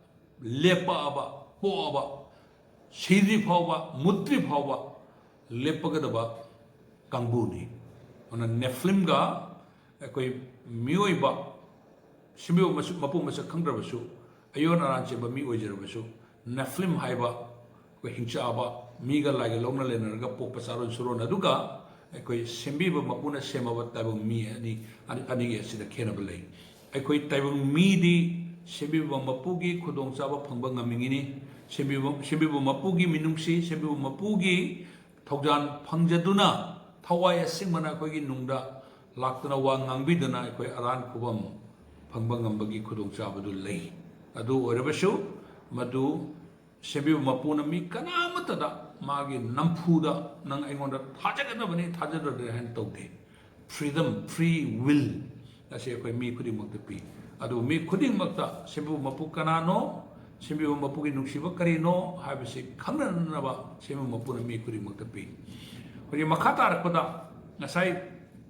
ꯂꯦꯞꯄꯛꯑꯕ, ꯄꯣꯛꯑꯕ, ꯁꯤꯗ꯭ꯔꯤ ꯐꯥꯎꯕ, ꯃꯨꯠꯇ꯭ꯔꯤ ꯐꯥꯎꯕ ꯂꯦꯞꯄꯒꯗꯕ ꯀꯥꯡꯕꯨꯅꯤ꯫ ꯑꯗꯨꯅ ꯅꯦꯐꯤꯂꯤꯝꯒ ꯑꯩꯈꯣꯏ ꯃꯤꯑꯣꯏꯕ, ꯁꯦꯝꯕꯤꯕ ꯃꯁꯛ, ꯃꯄꯨ ꯃꯁꯛ ꯈꯪꯗ꯭ꯔꯕꯁꯨ, ꯑꯌꯣꯟ ꯑꯔꯥꯟ ꯆꯦꯟꯕ ꯃꯤ ꯑꯣꯏꯖꯔꯕꯁꯨ, ꯅꯦꯐꯤꯂꯤꯝ ꯍꯥꯏꯕ ꯑꯩꯈꯣꯏ ꯍꯤꯡꯆꯥꯕ ꯃꯤꯒ ꯂꯥꯏꯒ ꯂꯧꯅ ꯂꯩꯅꯔꯒ ꯄꯣꯛꯄ ꯆꯥꯔꯣꯟ ꯁꯨꯔꯣꯟ ꯑꯗꯨꯒ ꯑꯩꯈꯣꯏ ꯁꯦꯝꯕꯤꯕ ꯃꯄꯨꯅ ꯁꯦꯝꯃꯕ ꯇꯥꯏꯕꯪ ꯃꯤ ꯑꯅꯤ, ꯑꯅꯤꯒꯤ ꯑꯁꯤꯗ ꯈꯦꯠꯅꯕ ꯂꯩ꯫ ꯑꯩꯈꯣꯏ ꯇꯥꯏꯕꯪ ꯃꯤꯗꯤ ꯁꯦꯝꯕꯤꯕ ꯃꯄꯨꯒꯤ ꯈꯨꯗꯣꯡꯆꯥꯕ ꯐꯪꯕ ꯉꯝꯃꯤꯉꯤꯅꯤ꯫ ꯁꯦꯝꯕꯤꯕ, ꯁꯦꯝꯕꯤꯕ ꯃꯄꯨꯒꯤ ꯃꯤꯅꯨꯡꯁꯤ, ꯁꯦꯝꯕꯤꯕ ꯃꯄꯨꯒꯤ ꯊꯧꯖꯥꯜ ꯐꯪꯖꯗꯨꯅ ꯊꯋꯥꯏ ꯑꯁꯦꯡꯕꯅ ꯑꯩꯈꯣꯏꯒꯤ ꯅꯨꯡꯗ ꯂꯥꯛꯇꯨꯅ ꯋꯥ ꯉꯥꯡꯕꯤꯗꯨꯅ ꯑꯩꯈꯣꯏ ꯑꯔꯥꯟ ꯈꯨꯕꯝ ꯐꯪꯕ ꯉꯝꯕꯒꯤ ꯈꯨꯗꯣꯡꯆꯥꯕꯗꯨ ꯂꯩ꯫ ꯑꯗꯨ ꯑꯣꯏꯔꯕꯁꯨ ꯃꯗꯨ ꯁꯦꯝꯕꯤꯕ ꯃꯄꯨꯅ ꯃꯤ ꯀꯅꯥꯃꯠꯇꯗ ꯃꯥꯒꯤ ꯅꯝꯐꯨꯗ ꯅꯪ ꯑꯩꯉꯣꯟꯗ ꯊꯥꯖꯒꯗꯕꯅꯤ, ꯊꯥꯖꯗ꯭ꯔꯗꯤ ꯍꯥꯏꯅ ꯇꯧꯗꯦ꯫ Freedom, free will ꯑꯁꯤ ꯑꯩꯈꯣꯏ ꯃꯤ ꯈꯨꯗꯤꯡꯃꯛꯇ ꯄꯤ꯫ ꯑꯗꯨꯕꯨ ꯃꯤ ꯈꯨꯗꯤꯡꯃꯛꯇ ꯁꯦꯝꯕꯤꯕ ꯃꯄꯨ ꯀꯅꯥꯅꯣ, ꯁꯦꯝꯕꯤꯕ ꯃꯄꯨꯒꯤ ꯅꯨꯡꯁꯤꯕ ꯀꯔꯤꯅꯣ ꯍꯥꯏꯕꯁꯤ ꯈꯪꯅꯅꯕ ꯁꯦꯝꯕꯤꯕ ꯃꯄꯨꯅ ꯃꯤ ꯈꯨꯗꯤꯡꯃꯛꯇ ꯄꯤ꯫ ꯍꯧꯖꯤꯛ ꯃꯈꯥ ꯇꯥꯔꯛꯄꯗ ꯉꯁꯥꯏ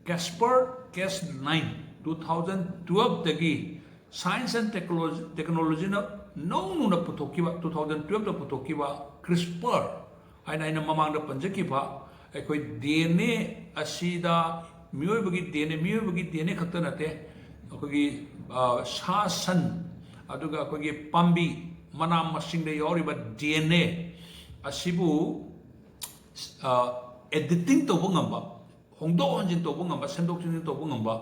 ꯀꯦꯁꯄꯔ case nine, two thousand twelve ꯗꯒꯤ science and technology, technology ꯅ ꯅꯧꯅ ꯄꯨꯊꯣꯛꯈꯤꯕ, two thousand twelve ꯗ ꯄꯨꯊꯣꯛꯈꯤꯕ ꯀ꯭ꯔꯤꯁꯄꯔ ꯍꯥꯏꯅ ꯑꯩꯅ ꯃꯃꯥꯡꯗ ꯄꯟꯖꯈꯤꯕ ꯑꯩꯈꯣꯏ ꯗꯤ ꯑꯦꯟ ꯑꯦ ꯑꯁꯤꯗ ꯃꯤꯑꯣꯏꯕꯒꯤ ꯗꯤ ꯑꯦꯟ ꯑꯦ, ꯃꯤꯑꯣꯏꯕꯒꯤ ꯗꯤ ꯑꯦꯟ ꯑꯦ ꯈꯛꯇ ꯅꯠꯇꯦ, ꯑꯩꯈꯣꯏꯒꯤ, ꯑ, ꯁꯥ ꯁꯟ, ꯑꯗꯨꯒ ꯑꯩꯈꯣꯏꯒꯤ ꯄꯥꯝꯕꯤ, ꯃꯅꯥ ꯃꯁꯤꯡꯗ ꯌꯥꯎꯔꯤꯕ ꯗꯤ ꯑꯦꯟ ꯑꯦ ꯑꯁꯤꯕꯨ, ꯑ, ꯑꯦꯗꯤꯇꯤꯡ ꯇꯧꯕ ꯉꯝꯕ, ꯍꯣꯡꯗꯣꯛ ꯍꯣꯟꯖꯤꯟ ꯇꯧꯕ ꯉꯝꯕ, ꯁꯦꯝꯗꯣꯛ ꯁꯦꯝꯖꯤꯟ ꯇꯧꯕ ꯉꯝꯕ,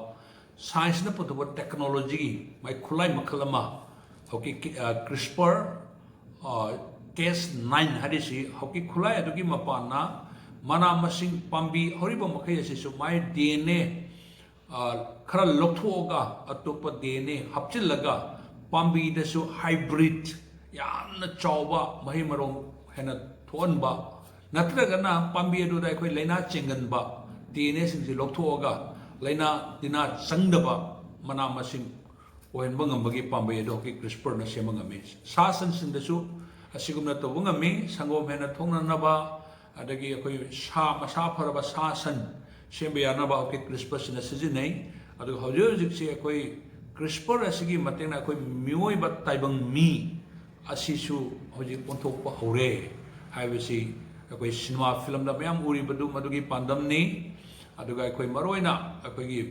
ꯁꯥꯏꯟꯁꯅ ꯄꯨꯊꯣꯛꯄ ꯇꯦꯛꯅꯣꯂꯣꯖꯤꯒꯤ ꯃꯥꯏ ꯈꯨꯠꯂꯥꯏ ꯃꯈꯜ ꯑꯃ ꯍꯧꯖꯤꯛꯀꯤ, ꯑ, ꯀ꯭ꯔꯤꯁꯄꯔ, ꯑ, ꯀꯦꯁ ꯅꯥꯏꯟ ꯍꯥꯏꯔꯤꯁꯤ ꯍꯧꯖꯤꯛꯀꯤ ꯈꯨꯠꯂꯥꯏ ꯑꯗꯨꯒꯤ ꯃꯄꯥꯟꯅ ꯃꯅꯥ ꯃꯁꯤꯡ ꯄꯥꯝꯕꯤ ꯍꯧꯔꯤꯕ ꯃꯈꯩ ꯑꯁꯤꯁꯨ ꯃꯥꯏ ꯗꯤ ꯑꯦꯟ ꯑꯦ, ꯑ, ꯈꯔ ꯂꯧꯊꯣꯛꯑꯒ ꯑꯇꯣꯞꯄ ꯗꯤ ꯑꯦꯟ ꯑꯦ ꯍꯥꯞꯆꯤꯜꯂꯒ ꯄꯥꯝꯕꯤꯗꯁꯨ ꯍꯥꯏꯕ꯭ꯔꯤꯠ ꯌꯥꯝꯅ ꯆꯥꯎꯕ ꯃꯍꯩ ꯃꯔꯣꯡ ꯍꯦꯟꯅ ꯊꯣꯛꯍꯟꯕ, ꯅꯠꯇ꯭ꯔꯒꯅ ꯄꯥꯝꯕꯤ ꯑꯗꯨꯗ ꯑꯩꯈꯣꯏ ꯂꯥꯏꯅꯥ ꯆꯦꯟꯒꯟꯕ ꯗꯤ ꯑꯦꯟ ꯑꯦꯁꯤꯡꯁꯤ ꯂꯧꯊꯣꯛꯑꯒ ꯂꯥꯏꯅꯥ ꯇꯤꯟꯅꯥ ꯆꯪꯗꯕ ꯃꯅꯥ ꯃꯁꯤꯡ ꯑꯣꯏꯍꯟꯕ ꯉꯝꯕꯒꯤ ꯄꯥꯝꯕꯩ ꯑꯗꯣ ꯍꯧꯖꯤꯛ ꯀ꯭ꯔꯤꯁꯄꯔꯅ ꯁꯦꯝꯕ ꯉꯝꯃꯤ꯫ ꯁꯥ ꯁꯟꯁꯤꯡꯗꯁꯨ ꯑꯁꯤꯒꯨꯝꯅ ꯇꯧꯕ ꯉꯝꯃꯤ꯫ ꯁꯪꯒꯣꯝ ꯍꯦꯟꯅ ꯊꯣꯛꯅꯅꯕ, ꯑꯗꯒꯤ ꯑꯩꯈꯣꯏ ꯁꯥ, ꯃꯁꯥ ꯐꯔꯕ ꯁꯥ ꯁꯟ, ꯁꯦꯝꯕ ꯌꯥꯅꯕ ꯑꯩꯈꯣꯏ CRISPR ꯁꯤꯅ ꯁꯤꯖꯤꯟꯅꯩ꯫ ꯑꯗꯨꯒ ꯍꯧꯖꯤꯛ ꯍꯧꯖꯤꯛꯁꯤ ꯑꯩꯈꯣꯏ CRISPR ꯑꯁꯤꯒꯤ ꯃꯇꯦꯡꯅ ꯑꯩꯈꯣꯏ ꯃꯤꯑꯣꯏꯕ ꯇꯥꯏꯕꯪ ꯃꯤ ꯑꯁꯤꯁꯨ ꯍꯧꯖꯤꯛ ꯑꯣꯟꯊꯣꯛꯄ ꯍꯧꯔꯦ ꯍꯥꯏꯕꯁꯤ ꯑꯩꯈꯣꯏ ꯁꯤꯅꯦꯃꯥ ꯐꯤꯂꯝꯗ ꯃꯌꯥꯝ ꯎꯔꯤꯕꯗꯨ ꯃꯗꯨꯒꯤ ꯄꯥꯟꯗꯝꯅꯤ꯫ ꯑꯗꯨꯒ ꯑꯩꯈꯣꯏ ꯃꯔꯨꯑꯣꯏꯅ ꯑꯩꯈꯣꯏꯒꯤ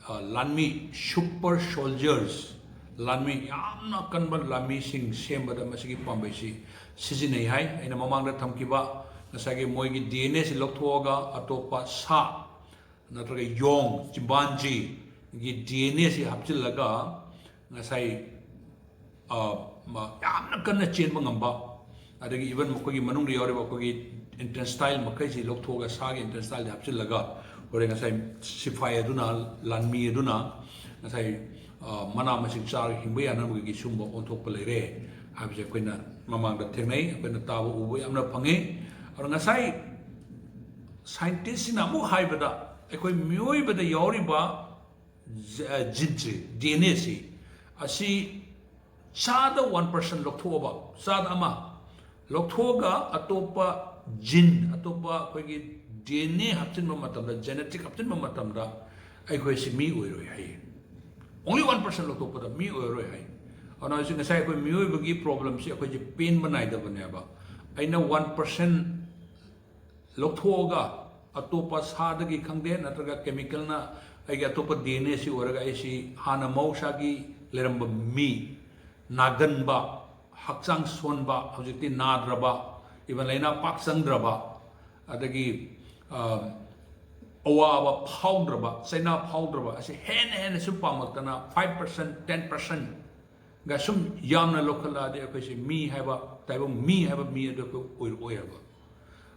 ꯑ, ꯂꯥꯟꯃꯤ, super soldiers, ꯂꯥꯟꯃꯤ, ꯌꯥꯝꯅ ꯀꯟꯕ ꯂꯥꯟꯃꯤꯁꯤꯡ ꯁꯦꯝꯕꯗ ꯃꯁꯤꯒꯤ ꯄꯥꯝꯕꯩꯁꯤ ꯁꯤꯖꯤꯟꯅꯩ ꯍꯥꯏ꯫ ꯑꯩꯅ ꯃꯃꯥꯡꯗ ꯊꯝꯈꯤꯕ ꯉꯁꯥꯏꯒꯤ ꯃꯣꯏꯒꯤ DNA ꯁꯤ ꯂꯧꯊꯣꯛꯑꯒ ꯑꯇꯣꯞꯄ ꯁꯥ ꯅꯠꯇ꯭ꯔꯒ ꯌꯣꯡ, chimpanzee ꯒꯤ DNA ꯁꯤ ꯍꯥꯞꯆꯤꯜꯂꯒ ꯉꯁꯥꯏ ꯑ, ꯃ-, ꯌꯥꯝꯅ ꯀꯟꯅ ꯆꯦꯟꯕ ꯉꯝꯕ, ꯑꯗꯒꯤ even ꯃꯈꯣꯏꯒꯤ ꯃꯅꯨꯡꯗ ꯌꯥꯎꯔꯤꯕ ꯑꯩꯈꯣꯏꯒꯤ intestine ꯃꯈꯩꯁꯤ ꯂꯧꯊꯣꯛꯑꯒ ꯁꯥꯒꯤ intestine ꯗ ꯍꯥꯞꯆꯤꯜꯂꯒ ꯍꯣꯔꯦꯟ ꯉꯁꯥꯏ ꯁꯤꯐꯥꯏ ꯑꯗꯨꯅ, ꯂꯥꯟꯃꯤ ꯑꯗꯨꯅ ꯉꯁꯥꯏ, ꯑ, ꯃꯅꯥ ꯃꯁꯤꯡ ꯆꯥꯔꯒ ꯍꯤꯡꯕ ꯌꯥꯅꯕꯒꯤ ꯁꯤꯒꯨꯝꯕ ꯑꯣꯟꯊꯣꯛꯄ ꯂꯩꯔꯦ ꯍꯥꯏꯕꯁꯦ ꯑꯩꯈꯣꯏꯅ ꯃꯃꯥꯡꯗ ꯊꯦꯡꯅꯩ, ꯑꯩꯈꯣꯏꯅ ꯇꯥꯕ ꯎꯕ ꯌꯥꯝꯅ ꯐꯪꯉꯤ꯫ ꯑꯗꯨꯅ ꯉꯁꯥꯏ scientist ꯁꯤꯅ ꯑꯃꯨꯛ ꯍꯥꯏꯕꯗ ꯑꯩꯈꯣꯏ ꯃꯤꯑꯣꯏꯕꯗ ꯌꯥꯎꯔꯤꯕ ꯖ-, ꯑ, gene ꯁꯤ, DNA ꯁꯤ, ꯑꯁꯤ ꯆꯥꯗ one percent ꯂꯧꯊꯣꯛꯑꯕ, ꯆꯥꯗ ꯑꯃ ꯂꯧꯊꯣꯛꯑꯒ ꯑꯇꯣꯞꯄ gene, ꯑꯇꯣꯞꯄ ꯑꯩꯈꯣꯏꯒꯤ DNA ꯍꯥꯞꯆꯤꯟꯕ ꯃꯇꯝꯗ, genetic ꯍꯥꯞꯆꯤꯟꯕ ꯃꯇꯝꯗ ꯑꯩꯈꯣꯏꯁꯤ ꯃꯤ ꯑꯣꯏꯔꯣꯏ ꯍꯥꯏꯌꯦ꯫ Only one percent ꯂꯧꯊꯣꯛꯄꯗ ꯃꯤ ꯑꯣꯏꯔꯣꯏ ꯍꯥꯏ꯫ ꯑꯗꯨꯅ ꯍꯧꯖꯤꯛ ꯉꯁꯥꯏ ꯑꯩꯈꯣꯏ ꯃꯤꯑꯣꯏꯕꯒꯤ problem ꯁꯤ ꯑꯩꯈꯣꯏꯁꯦ ꯄꯦꯟꯕ ꯅꯥꯏꯗꯕꯅꯦꯕ꯫ ꯑꯩꯅ one percent ꯂꯧꯊꯣꯛꯑꯒ ꯑꯇꯣꯞꯄ ꯁꯥꯗꯒꯤ ꯈꯪꯗꯦ, ꯅꯠꯇ꯭ꯔꯒ chemical ꯅ ꯑꯩꯒꯤ ꯑꯇꯣꯞꯄ DNA ꯁꯤ ꯑꯣꯏꯔꯒ ꯑꯩꯁꯤ ꯍꯥꯟꯅ ꯃꯍꯧꯁꯥꯒꯤ ꯂꯩꯔꯝꯕ ꯃꯤ, ꯅꯥꯒꯟꯕ, ꯍꯛꯆꯥꯡ ꯁꯣꯟꯕ, ꯍꯧꯖꯤꯛꯇꯤ ꯅꯥꯗ꯭ꯔꯕ, even ꯂꯥꯏꯅꯥ ꯄꯥꯛ ꯆꯪꯗ꯭ꯔꯕ, ꯑꯗꯒꯤ, ꯑ, ꯑꯋꯥꯕ ꯐꯥꯎꯗ꯭ꯔꯕ, ꯆꯩꯅꯥ ꯐꯥꯎꯗ꯭ꯔꯕ ꯑꯁꯤ ꯍꯦꯟꯅ ꯍꯦꯟꯅ ꯁꯨꯝ ꯄꯥꯝꯂꯛꯇꯅ five percent, ten percent ꯒ ꯁꯨꯝ ꯌꯥꯝꯅ ꯂꯧꯈꯠꯂꯛꯑꯗꯤ ꯑꯩꯈꯣꯏꯁꯦ ꯃꯤ ꯍꯥꯏꯕ, ꯇꯥꯏꯕꯪ ꯃꯤ ꯍꯥꯏꯕ ꯃꯤ ꯑꯗꯨ ꯑꯩꯈꯣꯏ ꯑꯣꯏꯔꯛꯑꯣꯏ ꯍꯥꯏꯕ꯫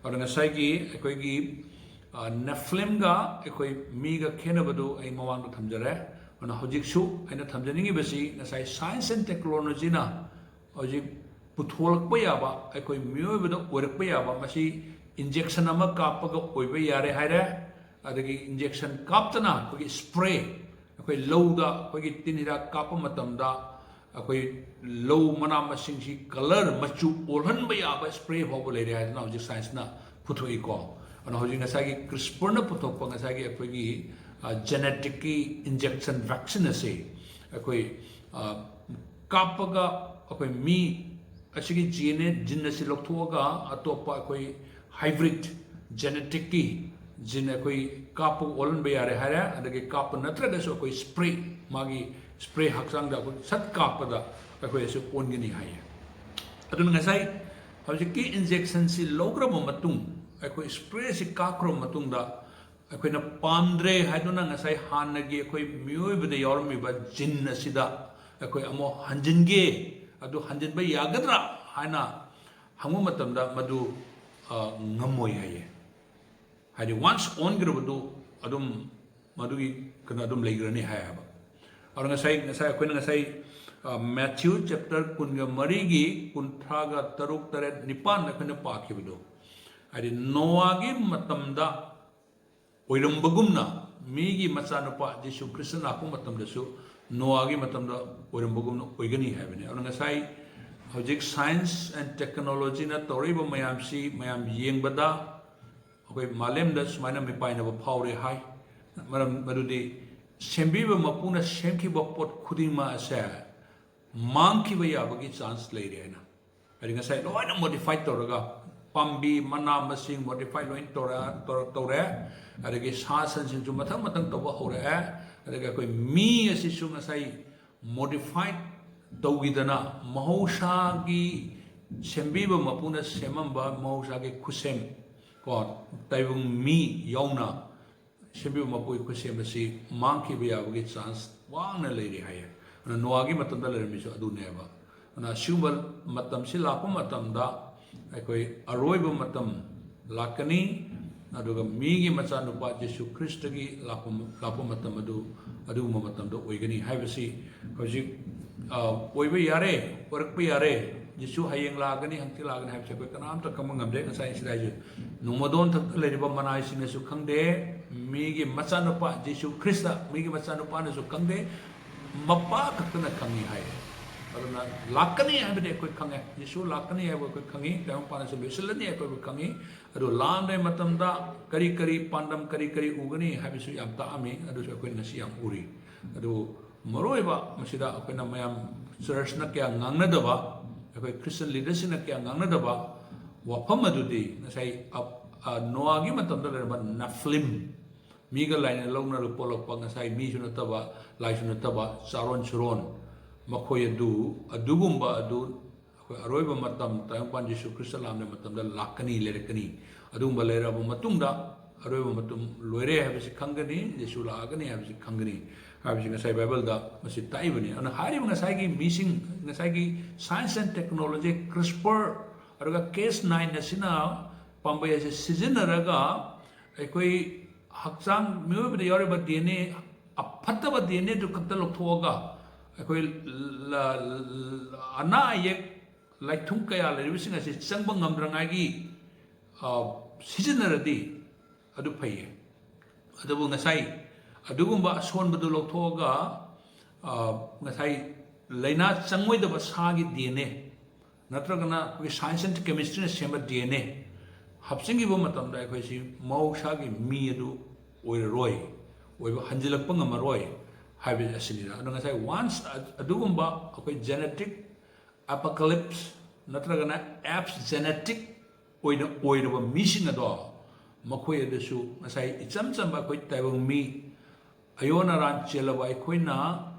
ꯑꯗꯨꯅ ꯉꯁꯥꯏꯒꯤ ꯑꯩꯈꯣꯏꯒꯤ, ꯑ, Nephilim ꯒ ꯑꯩꯈꯣꯏ ꯃꯤꯒ ꯈꯦꯠꯅꯕꯗꯨ ꯑꯩ ꯃꯃꯥꯡꯗ ꯊꯝꯖꯔꯦ꯫ ꯑꯗꯨꯅ ꯍꯧꯖꯤꯛꯁꯨ ꯑꯩꯅ ꯊꯝꯖꯅꯤꯡꯉꯤꯕꯁꯤ ꯉꯁꯥꯏ science and technology ꯅ ꯍꯧꯖꯤꯛ ꯄꯨꯊꯣꯛꯂꯛꯄ ꯌꯥꯕ, ꯑꯩꯈꯣꯏ ꯃꯤꯑꯣꯏꯕꯗ ꯑꯣꯏꯔꯛꯄ ꯌꯥꯕ, ꯃꯁꯤ injection ꯑꯃ ꯀꯥꯞꯄꯒ ꯑꯣꯏꯕ ꯌꯥꯔꯦ ꯍꯥꯏꯔꯦ꯫ ꯑꯗꯒꯤ injection ꯀꯥꯞꯇꯅ ꯑꯩꯈꯣꯏꯒꯤ spray, ꯑꯩꯈꯣꯏ ꯂꯧꯗ ꯑꯩꯈꯣꯏꯒꯤ ꯇꯤꯟ ꯍꯤꯗꯥꯛ ꯀꯥꯞꯄ ꯃꯇꯝꯗ ꯑꯩꯈꯣꯏ ꯂꯧ ꯃꯅꯥ ꯃꯁꯤꯡꯁꯤ colour, ꯃꯆꯨ ꯑꯣꯜꯍꯟꯕ ꯌꯥꯕ spray ꯐꯥꯎꯕ ꯂꯩꯔꯦ ꯍꯥꯏꯗꯅ ꯍꯧꯖꯤꯛ science ꯅ ꯄꯨꯊꯣꯛꯏꯀꯣ꯫ ꯑꯗꯨꯅ ꯍꯧꯖꯤꯛ ꯉꯁꯥꯏꯒꯤ ꯀ꯭ꯔꯤꯁꯄꯔꯅ ꯄꯨꯊꯣꯛꯄ ꯉꯁꯥꯏꯒꯤ ꯑꯩꯈꯣꯏꯒꯤ ꯖꯦꯅꯦꯇꯤꯛꯀꯤ ꯏꯟꯖꯦꯛꯁꯟ ꯚꯦꯛꯁꯤꯟ ꯑꯁꯤ ꯑꯩꯈꯣꯏ ꯑ, ꯀꯥꯞꯄꯒ ꯑꯩꯈꯣꯏ ꯃꯤ ꯑꯁꯤꯒꯤ ꯖꯤ ꯑꯦꯟ ꯑꯦ ꯖꯤꯟ ꯑꯁꯤ ꯂꯧꯊꯣꯛꯑꯒ ꯑꯇꯣꯞꯄ ꯑꯩꯈꯣꯏ ꯍꯥꯏꯕ꯭ꯔꯤꯠ ꯖꯦꯅꯦꯇꯤꯛꯀꯤ ꯖꯤꯟ ꯑꯩꯈꯣꯏ ꯀꯥꯞꯄ ꯑꯣꯜꯍꯟꯕ ꯌꯥꯔꯦ ꯍꯥꯏꯔꯦ꯫ ꯑꯗꯒꯤ ꯀꯥꯞꯄ ꯅꯠꯇ꯭ꯔꯒꯁꯨ ꯑꯩꯈꯣꯏ ꯁ꯭ꯄ꯭ꯔꯦ, ꯃꯥꯒꯤ ꯁ꯭ꯄ꯭ꯔꯦ ꯍꯛꯆꯥꯡꯗ ꯑꯩꯈꯣꯏ ꯁꯠ ꯀꯥꯞꯄꯗ ꯑꯩꯈꯣꯏ ꯑꯁꯤ ꯑꯣꯟꯒꯅꯤ ꯍꯥꯏꯌꯦ꯫ ꯑꯗꯨꯅ ꯉꯁꯥꯏ ꯍꯧꯖꯤꯛꯀꯤ ꯏꯟꯖꯦꯛꯁꯟꯁꯤ ꯂꯧꯈ꯭ꯔꯕ ꯃꯇꯨꯡ, ꯑꯩꯈꯣꯏ ꯁ꯭ꯄ꯭ꯔꯦꯁꯤ ꯀꯥꯞꯈ꯭ꯔꯕ ꯃꯇꯨꯡꯗ, ꯑꯩꯈꯣꯏꯅ ꯄꯥꯝꯗ꯭ꯔꯦ ꯍꯥꯏꯗꯨꯅ ꯉꯁꯥꯏ ꯍꯥꯟꯅꯒꯤ ꯑꯩꯈꯣꯏ ꯃꯤꯑꯣꯏꯕꯗ ꯌꯥꯎꯔꯝꯃꯤꯕ ꯖꯤꯟ ꯑꯁꯤꯗ ꯑꯩꯈꯣꯏ ꯑꯃꯨꯛ ꯍꯟꯖꯤꯟꯒꯦ, ꯑꯗꯨ ꯍꯟꯖꯤꯟꯕ ꯌꯥꯒꯗ꯭ꯔꯥ ꯍꯥꯏꯅ ꯍꯪꯕ ꯃꯇꯝꯗ ꯃꯗꯨ, ꯑ, ꯉꯝꯃꯣꯏ ꯍꯥꯏꯌꯦ꯫ ꯍꯥꯏꯗꯤ, ꯋꯥꯟꯁ ꯑꯣꯟꯈ꯭ꯔꯕꯗꯨ ꯑꯗꯨꯝ ꯃꯗꯨꯒꯤ ꯀꯩꯅꯣ ꯑꯗꯨꯝ ꯂꯩꯈ꯭ꯔꯅꯤ ꯍꯥꯏ ꯍꯥꯏꯕ꯫ ꯑꯗꯨꯅ ꯉꯁꯥꯏ, ꯉꯁꯥꯏ ꯑꯩꯈꯣꯏꯅ ꯉꯁꯥꯏ, ꯑ, ꯃꯦꯊ꯭ꯌꯨ ꯆꯦꯞꯇꯔ ꯀꯨꯟꯒ ꯃꯔꯤꯒꯤ ꯀꯨꯟꯊ꯭ꯔꯥꯒ ꯇꯔꯨꯛ, ꯇꯔꯦꯠ, ꯅꯤꯄꯥꯟꯗ ꯑꯩꯈꯣꯏꯅ ꯄꯥꯈꯤꯕꯗꯣ, ꯍꯥꯏꯗꯤ, ꯅꯣꯋꯥꯒꯤ ꯃꯇꯝꯗ ꯑꯣꯏꯔꯝꯕꯒꯨꯝꯅ ꯃꯤꯒꯤ ꯃꯆꯥꯅꯨꯄꯥ ꯖꯤꯁꯨ ꯈ꯭ꯔꯤꯁꯇ ꯂꯥꯛꯄ ꯃꯇꯝꯗꯁꯨ ꯅꯣꯋꯥꯒꯤ ꯃꯇꯝꯗ ꯑꯣꯏꯔꯝꯕꯒꯨꯝꯅ ꯑꯣꯏꯒꯅꯤ ꯍꯥꯏꯕꯅꯤ꯫ ꯑꯗꯨꯅ ꯉꯁꯥꯏ ꯍꯧꯖꯤꯛ science and technologyꯅ ꯇꯧꯔꯛꯏꯕ ꯃꯌꯥꯝꯁꯤ ꯃꯌꯥꯝ ꯌꯦꯡꯕꯗ ꯑꯩꯈꯣꯏ ꯃꯥꯂꯦꯝꯗ ꯁꯨꯃꯥꯏꯅ ꯃꯤꯄꯥꯏꯅꯕ ꯐꯥꯎꯔꯦ ꯍꯥꯏ꯫ ꯃꯔꯝ ꯑꯗꯨꯗꯤ ꯁꯦꯝꯕꯤꯕ ꯃꯄꯨꯅ ꯁꯦꯝꯈꯤꯕ ꯄꯣꯠ ꯈꯨꯗꯤꯡꯃꯛ ꯑꯁꯦ ꯃꯥꯡꯈꯤꯕ ꯌꯥꯕꯒꯤ ꯆꯥꯟꯁ ꯂꯩꯔꯦ ꯍꯥꯏꯅ꯫ ꯍꯥꯏꯗꯤ ꯉꯁꯥꯏ ꯂꯣꯏꯅ ꯃꯣꯗꯤꯐꯥꯏ ꯇꯧꯔꯒ, ꯄꯥꯝꯕꯤ, ꯃꯅꯥ ꯃꯁꯤꯡ ꯃꯣꯗꯤꯐꯥꯏ ꯂꯣꯏꯅ ꯇꯧꯔ-, ꯇꯧꯔ-, ꯇꯧꯔꯦ꯫ ꯑꯗꯒꯤ ꯁꯥ ꯁꯟꯁꯤꯡꯁꯨ ꯃꯊꯪ ꯃꯊꯪ ꯇꯧꯕ ꯍꯧꯔꯛꯑꯦ꯫ ꯑꯗꯒꯤ ꯑꯩꯈꯣꯏ ꯃꯤ ꯑꯁꯤꯁꯨ ꯉꯁꯥꯏ ꯃꯣꯗꯤꯐꯥꯏ ꯇꯧꯈꯤꯗꯅ, ꯃꯍꯧꯁꯥꯒꯤ ꯁꯦꯝꯕꯤꯕ ꯃꯄꯨꯅ ꯁꯦꯝꯃꯝꯕ ꯃꯍꯧꯁꯥꯒꯤ ꯈꯨꯠꯁꯦꯝ, ꯀꯣ, ꯇꯥꯏꯕꯪ ꯃꯤ ꯌꯥꯎꯅ ꯁꯦꯝꯕꯤꯕ ꯃꯄꯨꯒꯤ ꯈꯨꯠꯁꯦꯝ ꯑꯁꯤ ꯃꯥꯡꯈꯤꯕ ꯌꯥꯕꯒꯤ ꯆꯥꯟꯁ ꯋꯥꯡꯅ ꯂꯩꯔꯤ ꯍꯥꯏꯌꯦ꯫ ꯑꯗꯨꯅ ꯅꯣꯋꯥꯒꯤ ꯃꯇꯝꯗ ꯂꯩꯔꯝꯃꯤꯁꯨ ꯑꯗꯨꯅꯦꯕ꯫ ꯑꯗꯨꯅ ꯑꯁꯤꯒꯨꯝꯕ ꯃꯇꯝꯁꯤ ꯂꯥꯛꯄ ꯃꯇꯝꯗ ꯑꯩꯈꯣꯏ ꯑꯔꯣꯏꯕ ꯃꯇꯝ ꯂꯥꯛꯀꯅꯤ꯫ ꯑꯗꯨꯒ ꯃꯤꯒꯤ ꯃꯆꯥꯅꯨꯄꯥ ꯖꯤꯁꯨ ꯈ꯭ꯔꯤꯁꯇꯒꯤ ꯂꯥꯛꯄ, ꯂꯥꯛꯄ ꯃꯇꯝ ꯑꯗꯨ ꯑꯗꯨꯒꯨꯝꯕ ꯃꯇꯝꯗ ꯑꯣꯏꯒꯅꯤ ꯍꯥꯏꯕꯁꯤ ꯍꯧꯖꯤꯛ, ꯑ, ꯑꯣꯏꯕ ꯌꯥꯔꯦ, ꯑꯣꯏꯔꯛꯄ ꯌꯥꯔꯦ꯫ ꯖꯤꯁꯨ ꯍꯌꯦꯡ ꯂꯥꯛꯀꯅꯤ, ꯍꯪꯆꯤꯠ ꯂꯥꯛꯀꯅꯤ ꯍꯥꯏꯕꯁꯦ ꯑꯩꯈꯣꯏ ꯀꯅꯥꯝꯇ ꯈꯪꯕ ꯉꯝꯗꯦ꯫ ꯉꯁꯥꯏ ꯑꯩ ꯁꯤꯗ ꯍꯥꯏꯁꯦ, ꯅꯣꯡꯃꯗꯣꯟ ꯊꯛꯇ ꯂꯩꯔꯤꯕ ꯃꯅꯥꯏꯁꯤꯡꯅꯁꯨ ꯈꯪꯗꯦ, ꯃꯤꯒꯤ ꯃꯆꯥꯅꯨꯄꯥ ꯖꯤꯁꯨ ꯈ꯭ꯔꯤꯁꯇ, ꯃꯤꯒꯤ ꯃꯆꯥꯅꯨꯄꯥꯅꯁꯨ ꯈꯪꯗꯦ, ꯃꯄꯥ ꯈꯛꯇꯅ ꯈꯪꯉꯤ ꯍꯥꯏꯌꯦ꯫ ꯑꯗꯨꯅ ꯂꯥꯛꯀꯅꯤ ꯍꯥꯏꯕꯗꯤ ꯑꯩꯈꯣꯏ ꯈꯪꯉꯦ, ꯌꯦꯁꯨ ꯂꯥꯛꯀꯅꯤ ꯍꯥꯏꯕ ꯑꯩꯈꯣꯏ ꯈꯪꯉꯤ, ꯇꯥꯏꯕꯪꯄꯥꯟ ꯑꯁꯤ ꯂꯣꯏꯁꯤꯜꯂꯅꯤ ꯑꯩꯈꯣꯏ ꯈꯪꯉꯤ꯫ ꯑꯗꯨ ꯂꯥꯛꯑꯝꯗꯥꯏ ꯃꯇꯝꯗ ꯀꯔꯤ ꯀꯔꯤ ꯄꯥꯟꯗꯝ, ꯀꯔꯤ ꯀꯔꯤ ꯎꯒꯅꯤ ꯍꯥꯏꯕꯁꯨ ꯌꯥꯝ ꯇꯥꯛꯑꯝꯃꯤ, ꯑꯗꯨꯁꯨ ꯑꯩꯈꯣꯏ ꯉꯁꯤ ꯌꯥꯝ ꯎꯔꯤ꯫ ꯑꯗꯨ ꯃꯔꯨꯑꯣꯏꯕ ꯃꯁꯤꯗ ꯑꯩꯈꯣꯏꯅ ꯃꯌꯥꯝ ꯆꯔꯆꯅ ꯀꯌꯥ ꯉꯥꯡꯅꯗꯕ, ꯑꯩꯈꯣꯏ ꯈ꯭ꯔꯤꯁꯇꯤꯌꯟ ꯂꯤꯗꯔꯁꯤꯡꯅ ꯀꯌꯥ ꯉꯥꯡꯅꯗꯕ ꯋꯥꯐꯝ ꯑꯗꯨꯗꯤ ꯉꯁꯥꯏ ꯑ-, ꯑ, ꯅꯣꯑꯥꯒꯤ ꯃꯇꯝꯗ ꯂꯩꯔꯝꯕ ꯅꯦꯐꯤꯂꯤꯝ, ꯃꯤꯒ ꯂꯥꯏꯅ ꯂꯧꯅꯔꯒ ꯄꯣꯛꯂꯛꯄ, ꯉꯁꯥꯏ ꯃꯤꯁꯨ ꯅꯠꯇꯕ, ꯂꯥꯏꯁꯨ ꯅꯠꯇꯕ, ꯆꯥꯔꯣꯟ ꯁꯨꯔꯣꯟ, ꯃꯈꯣꯏ ꯑꯗꯨ, ꯑꯗꯨꯒꯨꯝꯕ ꯑꯗꯨ ꯑꯩꯈꯣꯏ ꯑꯔꯣꯏꯕ ꯃꯇꯝ, ꯇꯥꯏꯕꯪꯄꯥꯟ ꯖꯤꯁꯨ ꯈ꯭ꯔꯤꯁꯇ ꯂꯥꯛꯑꯝꯕ ꯃꯇꯝꯗ ꯂꯥꯛꯀꯅꯤ, ꯂꯩꯔꯛꯀꯅꯤ꯫ ꯑꯗꯨꯒꯨꯝꯕ ꯂꯩꯔꯛꯑꯕ ꯃꯇꯨꯡꯗ ꯑꯔꯣꯏꯕ ꯃꯇꯝ ꯂꯣꯏꯔꯦ ꯍꯥꯏꯕꯁꯤ ꯈꯪꯒꯅꯤ, ꯖꯤꯁꯨ ꯂꯥꯛꯑꯒꯅꯤ ꯍꯥꯏꯕꯁꯤ ꯈꯪꯒꯅꯤ ꯍꯥꯏꯕꯁꯤ ꯉꯁꯥꯏ ꯕꯥꯏꯕꯜꯗ ꯃꯁꯤ ꯇꯥꯛꯏꯕꯅꯤ꯫ ꯑꯗꯨꯅ ꯍꯥꯏꯔꯤꯕ ꯉꯁꯥꯏꯒꯤ ꯃꯤꯁꯤꯡ, ꯉꯁꯥꯏꯒꯤ science and technology, CRISPR, ꯑꯗꯨꯒ ꯀꯦꯁ ꯅꯥꯏꯟ ꯑꯁꯤꯅ ꯄꯥꯝꯕꯩ ꯑꯁꯤ ꯁꯤꯖꯤꯟꯅꯔꯒ ꯑꯩꯈꯣꯏ ꯍꯛꯆꯥꯡ, ꯃꯤꯑꯣꯏꯕꯗ ꯌꯥꯎꯔꯤꯕ D N A, ꯑꯐꯠꯇꯕ D N ꯑꯦꯗꯨ ꯈꯛꯇ ꯂꯧꯊꯣꯛꯑꯒ ꯑꯩꯈꯣꯏ ꯂ-, ꯂ-, ꯑꯅꯥ ꯑꯌꯦꯛ, ꯂꯥꯏꯊꯨꯡ ꯀꯌꯥ ꯂꯩꯔꯤꯕꯁꯤꯡ ꯑꯁꯤ ꯆꯪꯕ ꯉꯝꯗ꯭ꯔꯉꯥꯏꯒꯤ, ꯑ, ꯁꯤꯖꯤꯟꯅꯔꯗꯤ ꯑꯗꯨ ꯐꯩꯌꯦ꯫ ꯑꯗꯨꯕꯨ ꯉꯁꯥꯏ ꯑꯗꯨꯒꯨꯝꯕ ꯑꯁꯣꯟꯕꯗꯨ ꯂꯧꯊꯣꯛꯑꯒ, ꯑ, ꯉꯁꯥꯏ ꯂꯥꯏꯅꯥ ꯆꯪꯉꯣꯏꯗꯕ ꯁꯥꯒꯤ ꯗꯤ ꯑꯦꯟ ꯑꯦ, ꯅꯠꯇ꯭ꯔꯒꯅ ꯑꯩꯈꯣꯏꯒꯤ science and chemistryꯅ ꯁꯦꯝꯕ ꯗꯤ ꯑꯦꯟ ꯑꯦ ꯍꯥꯞꯆꯤꯟꯈꯤꯕ ꯃꯇꯝꯗ ꯑꯩꯈꯣꯏꯁꯤ ꯃꯍꯧꯁꯥꯒꯤ ꯃꯤ ꯑꯗꯨ ꯑꯣꯏꯔꯔꯣꯏ, ꯑꯣꯏꯕ ꯍꯟꯖꯤꯜꯂꯛꯄ ꯉꯝꯃꯔꯣꯏ ꯍꯥꯏꯕ ꯑꯁꯤꯅꯤꯗ꯫ ꯑꯗꯣ ꯉꯁꯥꯏ once ꯑ-, ꯑꯗꯨꯒꯨꯝꯕ ꯑꯩꯈꯣꯏ genetic apocalypse ꯅꯠꯇ꯭ꯔꯒꯅ apes genetic ꯑꯣꯏꯅ ꯑꯣꯏꯔꯕ ꯃꯤꯁꯤꯡ ꯑꯗꯣ, ꯃꯈꯣꯏ ꯑꯗꯨꯁꯨ ꯉꯁꯥꯏ ꯏꯆꯝ ꯆꯝꯕ ꯑꯩꯈꯣꯏ ꯇꯥꯏꯕꯪ ꯃꯤ, ꯑꯌꯣꯟ ꯑꯔꯥꯟ ꯆꯦꯜꯂꯕ ꯑꯩꯈꯣꯏꯅ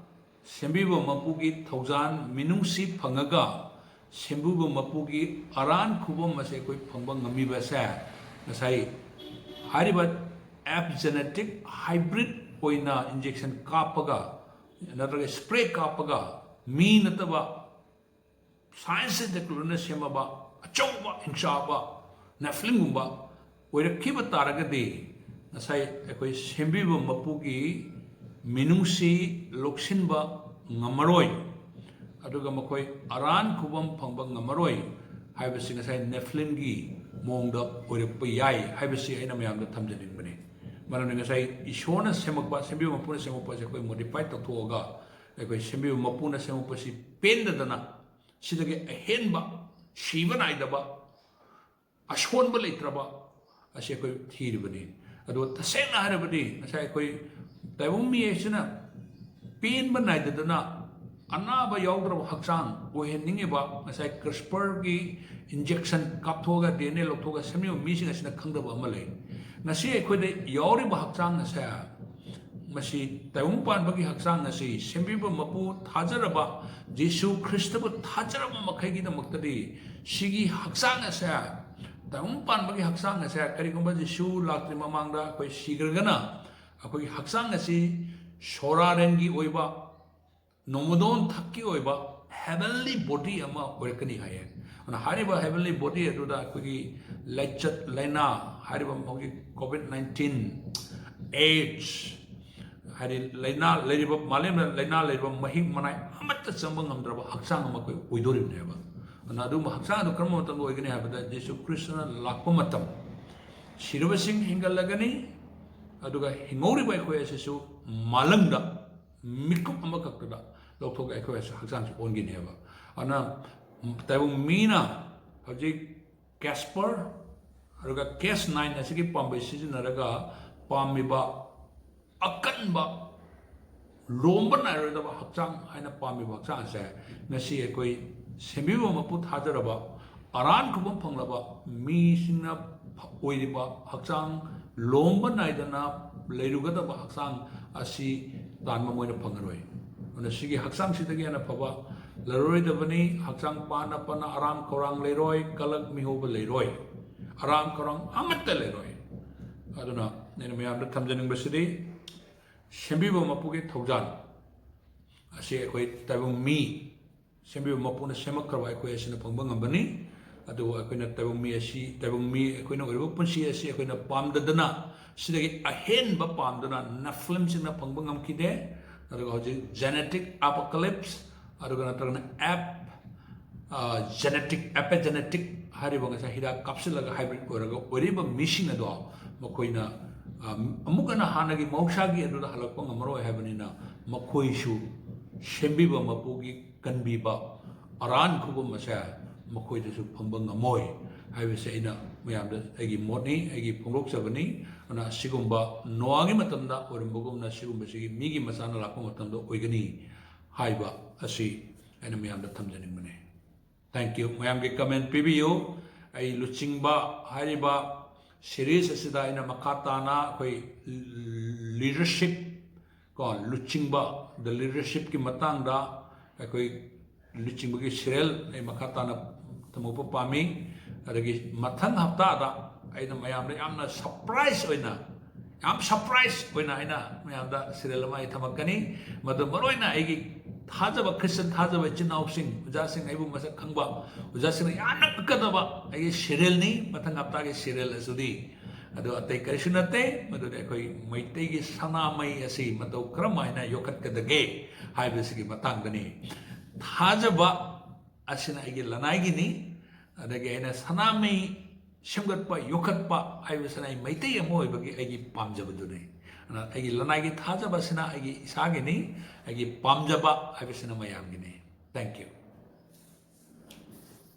ꯁꯦꯝꯕꯤꯕ ꯃꯄꯨꯒꯤ ꯊꯧꯖꯥꯟ ꯃꯤꯅꯨꯡꯁꯤ ꯐꯪꯉꯒ ꯁꯦꯝꯕꯤꯕ ꯃꯄꯨꯒꯤ ꯑꯔꯥꯟ ꯈꯨꯕꯝ ꯑꯁꯤ ꯑꯩꯈꯣꯏ ꯐꯪꯕ ꯉꯝꯃꯤꯕꯁꯦ ꯉꯁꯥꯏ ꯍꯥꯏꯔꯤꯕ apes genetic hybrid ꯑꯣꯏꯅ injection ꯀꯥꯞꯄꯒ ꯅꯠꯇ꯭ꯔꯒ spray ꯀꯥꯞꯄꯒ ꯃꯤ ꯅꯠꯇꯕ science and technologyꯅ ꯁꯦꯝꯃꯕ ꯑꯆꯧꯕ ꯍꯤꯡꯆꯥꯕ ꯅꯦꯐꯤꯂꯤꯝꯒꯨꯝꯕ ꯑꯣꯏꯔꯛꯈꯤꯕ ꯇꯥꯔꯒꯗꯤ, ꯉꯁꯥꯏ ꯑꯩꯈꯣꯏ ꯁꯦꯝꯕꯤꯕ ꯃꯄꯨꯒꯤ ꯃꯤꯅꯨꯡꯁꯤ ꯂꯧꯁꯤꯟꯕ ꯉꯝꯃꯔꯣꯏ, ꯑꯗꯨꯒ ꯃꯈꯣꯏ ꯑꯔꯥꯟ ꯈꯨꯕꯝ ꯐꯪꯕ ꯉꯝꯃꯔꯣꯏ ꯍꯥꯏꯕꯁꯤ ꯉꯁꯥꯏ ꯅꯦꯐꯤꯂꯤꯝꯒꯤ ꯃꯑꯣꯡꯗ ꯑꯣꯏꯔꯛꯄ ꯌꯥꯏ ꯍꯥꯏꯕꯁꯤ ꯑꯩꯅ ꯃꯌꯥꯝꯗ ꯊꯝꯖꯅꯤꯡꯕꯅꯤ꯫ ꯃꯔꯝꯗꯤ ꯉꯁꯥꯏ ꯏꯁꯣꯔꯅ ꯁꯦꯝꯃꯛꯄ, ꯁꯦꯝꯕꯤꯕ ꯃꯄꯨꯅ ꯁꯦꯝꯃꯛꯄ ꯑꯁꯤ ꯑꯩꯈꯣꯏ modify ꯇꯧꯊꯣꯛꯑꯒ ꯑꯩꯈꯣꯏ ꯁꯦꯝꯕꯤꯕ ꯃꯄꯨꯅ ꯁꯦꯝꯃꯛꯄꯁꯤ ꯄꯦꯟꯗꯗꯅ, ꯁꯤꯗꯒꯤ ꯑꯍꯦꯟꯕ, ꯁꯤꯕ ꯅꯥꯏꯗꯕ, ꯑꯁꯣꯟꯕ ꯂꯩꯇ꯭ꯔꯕ ꯑꯁꯤ ꯑꯩꯈꯣꯏ ꯊꯤꯔꯤꯕꯅꯤ꯫ ꯑꯗꯨꯒ ꯇꯁꯦꯡꯅ ꯍꯥꯏꯔꯕꯗꯤ, ꯉꯁꯥꯏ ꯑꯩꯈꯣꯏ ꯇꯥꯏꯕꯪ ꯃꯤ ꯍꯥꯏꯁꯤꯅ ꯄꯦꯟꯕ ꯅꯥꯏꯗꯗꯅ ꯑꯅꯥꯕ ꯌꯥꯎꯗ꯭ꯔꯕ ꯍꯛꯆꯥꯡ ꯑꯣꯏꯍꯟꯅꯤꯡꯉꯤꯕ, ꯉꯁꯥꯏ ꯀ꯭ꯔꯤꯁꯄꯔꯒꯤ ꯏꯟꯖꯦꯛꯁꯟ ꯀꯥꯞꯊꯣꯛꯑꯒ ꯗꯤ ꯑꯦꯟ ꯑꯦ ꯂꯧꯊꯣꯛꯑꯒ ꯁꯦꯝꯕꯤꯕ ꯃꯤꯁꯤꯡ ꯑꯁꯤꯅ ꯈꯪꯗꯕ ꯑꯃ ꯂꯩ꯫ ꯉꯁꯤ ꯑꯩꯈꯣꯏꯗ ꯌꯥꯎꯔꯤꯕ ꯍꯛꯆꯥꯡ ꯑꯁꯦ, ꯃꯁꯤ ꯇꯥꯏꯕꯪ ꯄꯥꯟꯕꯒꯤ ꯍꯛꯆꯥꯡ ꯑꯁꯤ ꯁꯦꯝꯕꯤꯕ ꯃꯄꯨ ꯊꯥꯖꯔꯕ, ꯖꯤꯁꯨ ꯈ꯭ꯔꯤꯁꯇꯕꯨ ꯊꯥꯖꯔꯕ ꯃꯈꯩꯒꯤꯗꯃꯛꯇꯗꯤ ꯁꯤꯒꯤ ꯍꯛꯆꯥꯡ ꯑꯁꯦ, ꯇꯥꯏꯕꯪ ꯄꯥꯟꯕꯒꯤ ꯍꯛꯆꯥꯡ ꯑꯁꯦ, ꯀꯔꯤꯒꯨꯝꯕ ꯖꯤꯁꯨ ꯂꯥꯛꯇ꯭ꯔꯤ ꯃꯃꯥꯡꯗ ꯑꯩꯈꯣꯏ ꯁꯤꯈ꯭ꯔꯒꯅ, ꯑꯩꯈꯣꯏꯒꯤ ꯍꯛꯆꯥꯡ ꯑꯁꯤ ꯁꯣꯔꯥꯔꯦꯟꯒꯤ ꯑꯣꯏꯕ, ꯅꯣꯡꯃꯗꯣꯟ ꯊꯛꯀꯤ ꯑꯣꯏꯕ heavenly body ꯑꯃ ꯑꯣꯏꯔꯛꯀꯅꯤ ꯍꯥꯏꯌꯦ꯫ ꯑꯗꯨꯅ ꯍꯥꯏꯔꯤꯕ heavenly body ꯑꯗꯨꯗ ꯑꯩꯈꯣꯏꯒꯤ ꯂꯥꯏꯆꯠ ꯂꯥꯏꯅꯥ, ꯍꯥꯏꯔꯤꯕ ꯍꯧꯖꯤꯛ ꯀꯣꯚꯤꯗ ꯅꯥꯏꯟꯇꯤꯟ, ꯑꯦꯗꯁ, ꯍꯥꯏꯗꯤ ꯂꯥꯏꯅꯥ ꯂꯩꯔꯤꯕ, ꯃꯥꯂꯦꯝꯗ ꯂꯥꯏꯅꯥ ꯂꯩꯔꯤꯕ ꯃꯍꯤꯛ ꯃꯅꯥꯏ ꯑꯃꯠꯇ ꯆꯪꯕ ꯉꯝꯗ꯭ꯔꯕ ꯍꯛꯆꯥꯡ ꯑꯃ ꯑꯩꯈꯣꯏ ꯑꯣꯏꯗꯣꯔꯤꯕꯅꯦꯕ꯫ ꯑꯗꯨꯅ ꯑꯗꯨꯒꯨꯝꯕ ꯍꯛꯆꯥꯡ ꯑꯗꯨ ꯀꯔꯝꯕ ꯃꯇꯝꯗ ꯑꯣꯏꯒꯅꯤ ꯍꯥꯏꯕꯗ, ꯖꯤꯁꯨ ꯈ꯭ꯔꯤꯁꯇꯅ ꯂꯥꯛꯄ ꯃꯇꯝ, ꯁꯤꯔꯕꯁꯤꯡ ꯍꯤꯡꯒꯠꯂꯒꯅꯤ, ꯑꯗꯨꯒ ꯍꯤꯡꯍꯧꯔꯤꯕ ꯑꯩꯈꯣꯏ ꯑꯁꯤꯁꯨ ꯃꯥꯂꯪꯗ ꯃꯤꯀꯨꯞ ꯑꯃꯈꯛꯇꯗ ꯂꯧꯊꯣꯛꯑꯒ ꯑꯩꯈꯣꯏ ꯑꯁꯤ ꯍꯛꯆꯥꯡꯁꯤ ꯑꯣꯟꯈꯤꯅꯦꯕ꯫ ꯑꯗꯨꯅ ꯇꯥꯏꯕꯪ ꯃꯤꯅ ꯍꯧꯖꯤꯛ ꯀꯦꯁꯄꯔ ꯑꯗꯨꯒ ꯀꯦꯁ ꯅꯥꯏꯟ ꯑꯁꯤꯒꯤ ꯄꯥꯝꯕꯩ ꯁꯤꯖꯤꯟꯅꯔꯒ ꯄꯥꯝꯃꯤꯕ ꯑꯀꯟꯕ, ꯂꯣꯝꯕ ꯅꯥꯏꯔꯣꯏꯗꯕ ꯍꯛꯆꯥꯡ ꯍꯥꯏꯅ ꯄꯥꯝꯃꯤꯕ ꯍꯛꯆꯥꯡ ꯑꯁꯦ ꯉꯁꯤ ꯑꯩꯈꯣꯏ ꯁꯦꯝꯕꯤꯕ ꯃꯄꯨ ꯊꯥꯖꯔꯕ, ꯑꯔꯥꯟ ꯈꯨꯕꯝ ꯐꯪꯂꯕ ꯃꯤꯁꯤꯡꯅ ꯑꯣꯏꯔꯤꯕ ꯍꯛꯆꯥꯡ ꯂꯣꯝꯕ ꯅꯥꯏꯗꯅ ꯂꯩꯔꯨꯒꯗꯕ ꯍꯛꯆꯥꯡ ꯑꯁꯤ ꯇꯥꯟꯕ ꯃꯣꯏꯅ ꯐꯪꯉꯔꯣꯏ꯫ ꯑꯗꯨꯅ ꯁꯤꯒꯤ ꯍꯛꯆꯥꯡꯁꯤꯗꯒꯤ ꯍꯦꯟꯅ ꯐꯕ ꯂꯩꯔꯔꯣꯏꯗꯕꯅꯤ꯫ ꯍꯛꯆꯥꯡ ꯄꯥꯅ ꯄꯥꯅ ꯑꯔꯥꯝ ꯈꯧꯔꯥꯡ ꯂꯩꯔꯣꯏ, ꯀꯂꯛ ꯃꯤꯍꯧꯕ ꯂꯩꯔꯣꯏ, ꯑꯔꯥꯝ ꯈꯧꯔꯥꯡ ꯑꯃꯠꯇ ꯂꯩꯔꯣꯏ꯫ ꯑꯗꯨꯅ ꯑꯩꯅ ꯃꯌꯥꯝꯗ ꯊꯝꯖꯅꯤꯡꯕꯁꯤꯗꯤ, ꯁꯦꯝꯕꯤꯕ ꯃꯄꯨꯒꯤ ꯊꯧꯖꯥꯜ ꯑꯁꯤ ꯑꯩꯈꯣꯏ ꯇꯥꯏꯕꯪ ꯃꯤ, ꯁꯦꯝꯕꯤꯕ ꯃꯄꯨꯅ ꯁꯦꯝꯃꯛꯈ꯭ꯔꯕ ꯑꯩꯈꯣꯏ ꯑꯁꯤꯅ ꯐꯪꯕ ꯉꯝꯕꯅꯤ꯫ ꯑꯗꯨꯕꯨ ꯑꯩꯈꯣꯏꯅ ꯇꯥꯏꯕꯪ ꯃꯤ ꯑꯁꯤ, ꯇꯥꯏꯕꯪ ꯃꯤ ꯑꯩꯈꯣꯏꯅ ꯑꯣꯏꯔꯤꯕ ꯄꯨꯟꯁꯤ ꯑꯁꯤ ꯑꯩꯈꯣꯏꯅ ꯄꯥꯝꯗꯗꯅ ꯁꯤꯗꯒꯤ ꯑꯍꯦꯟꯕ ꯄꯥꯝꯗꯨꯅ ꯅꯦꯐꯤꯂꯤꯝꯁꯤꯡꯅ ꯐꯪꯕ ꯉꯝꯈꯤꯗꯦ꯫ ꯑꯗꯨꯒ ꯍꯧꯖꯤꯛ genetic apocalypse, ꯑꯗꯨꯒ ꯅꯠꯇ꯭ꯔꯒꯅ app, genetic, epigenetic ꯍꯥꯏꯔꯤꯕ ꯉꯁꯥꯏ ꯍꯤꯗꯥꯛ ꯀꯥꯞꯁꯤꯜꯂꯒ hybrid ꯑꯣꯏꯔꯒ ꯑꯣꯏꯔꯤꯕ ꯃꯤꯁꯤꯡ ꯑꯗꯣ ꯃꯈꯣꯏꯅ, ꯑ, ꯑꯃꯨꯛ ꯍꯟꯅ ꯍꯥꯟꯅꯒꯤ ꯃꯍꯧꯁꯥꯒꯤ ꯑꯗꯨꯗ ꯍꯜꯂꯛꯄ ꯉꯝꯃꯔꯣꯏ ꯍꯥꯏꯕꯅꯤꯅ, ꯃꯈꯣꯏꯁꯨ ꯁꯦꯝꯕꯤꯕ ꯃꯄꯨꯒꯤ ꯀꯟꯕꯤꯕ ꯑꯔꯥꯟ ꯈꯨꯕꯝ ꯑꯁꯦ ꯃꯈꯣꯏꯗꯁꯨ ꯐꯪꯕ ꯉꯝꯃꯣꯏ ꯍꯥꯏꯕꯁꯦ ꯑꯩꯅ ꯃꯌꯥꯝꯗ ꯑꯩꯒꯤ ꯃꯣꯠꯅꯤ, ꯑꯩꯒꯤ ꯐꯣꯡꯗꯣꯛꯆꯕꯅꯤ꯫ ꯑꯗꯨꯅ ꯑꯁꯤꯒꯨꯝꯕ ꯅꯣꯋꯥꯒꯤ ꯃꯇꯝꯗ ꯑꯣꯏꯔꯝꯕꯒꯨꯝꯅ ꯁꯤꯒꯨꯝꯕꯁꯤꯒꯤ ꯃꯤꯒꯤ ꯃꯆꯥꯅ ꯂꯥꯛꯄ ꯃꯇꯝꯗ ꯑꯣꯏꯒꯅꯤ ꯍꯥꯏꯕ ꯑꯁꯤ ꯑꯩꯅ ꯃꯌꯥꯝꯗ ꯊꯝꯖꯅꯤꯡꯕꯅꯤ꯫ Thank you꯫ ꯃꯌꯥꯝꯒꯤ comment ꯄꯤꯕꯤꯌꯨ꯫ ꯑꯩ ꯂꯨꯆꯤꯡꯕ ꯍꯥꯏꯔꯤꯕ series ꯑꯁꯤꯗ ꯑꯩꯅ ꯃꯈꯥ ꯇꯥꯅ ꯑꯩꯈꯣꯏ leadership ꯀꯣ, ꯂꯨꯆꯤꯡꯕ, the leadershipꯀꯤ ꯃꯇꯥꯡꯗ ꯑꯩꯈꯣꯏ ꯂꯨꯆꯤꯡꯕꯒꯤ serial ꯑꯩ ꯃꯈꯥ ꯇꯥꯅ ꯊꯝꯃꯛꯄ ꯄꯥꯝꯃꯤ꯫ ꯑꯗꯒꯤ ꯃꯊꯪ ꯍꯞꯇꯥꯗ ꯑꯩꯅ ꯃꯌꯥꯝꯗ ꯌꯥꯝꯅ surprise ꯑꯣꯏꯅ, ꯌꯥꯝ surprise ꯑꯣꯏꯅ ꯑꯩꯅ ꯃꯌꯥꯝꯗ serial ꯑꯃ ꯑꯩ ꯊꯝꯃꯛꯀꯅꯤ꯫ ꯃꯗꯨ ꯃꯔꯨꯑꯣꯏꯅ ꯑꯩꯒꯤ ꯊꯥꯖꯕ, Christian ꯊꯥꯖꯕ ꯏꯆꯤꯟ ꯏꯅꯥꯎꯁꯤꯡ, ꯑꯣꯖꯥꯁꯤꯡ, ꯑꯩꯕꯨ ꯃꯁꯛ ꯈꯪꯕ ꯑꯣꯖꯥꯁꯤꯡꯅ ꯌꯥꯝꯅ ꯉꯛꯀꯗꯕ ꯑꯩꯒꯤ serialꯅꯤ ꯃꯊꯪ ꯍꯞꯇꯥꯒꯤ serial ꯑꯁꯤꯗꯤ꯫ ꯑꯗꯨ ꯑꯇꯩ ꯀꯔꯤꯁꯨ ꯅꯠꯇꯦ, ꯃꯗꯨꯗꯤ ꯑꯩꯈꯣꯏ ꯃꯩꯇꯩꯒꯤ ꯁꯅꯥꯃꯍꯤ ꯑꯁꯤ ꯃꯇꯧ ꯀꯔꯝ ꯍꯥꯏꯅ ꯌꯣꯛꯈꯠꯀꯗꯒꯦ ꯍꯥꯏꯕꯁꯤꯒꯤ ꯃꯇꯥꯡꯗꯅꯤ꯫ ꯊꯥꯖꯕ ꯑꯁꯤꯅ ꯑꯩꯒꯤ ꯂꯅꯥꯏꯒꯤꯅꯤ꯫ ꯑꯗꯒꯤ ꯑꯩꯅ ꯁꯅꯥꯃꯍꯤ ꯁꯦꯝꯒꯠꯄ, ꯌꯣꯛꯈꯠꯄ ꯍꯥꯏꯕꯁꯤꯅ ꯑꯩ ꯃꯩꯇꯩ ꯑꯃ ꯑꯣꯏꯕꯒꯤ ꯑꯩꯒꯤ ꯄꯥꯝꯖꯕꯗꯨꯅꯤ꯫ ꯑꯗꯨꯅ ꯑꯩꯒꯤ ꯂꯅꯥꯏꯒꯤ ꯊꯥꯖꯕꯁꯤꯅ ꯑꯩꯒꯤ ꯏꯁꯥꯒꯤꯅꯤ, ꯑꯩꯒꯤ ꯄꯥꯝꯖꯕ ꯍꯥꯏꯕꯁꯤꯅ ꯃꯌꯥꯝꯒꯤꯅꯤ꯫ Thank you꯫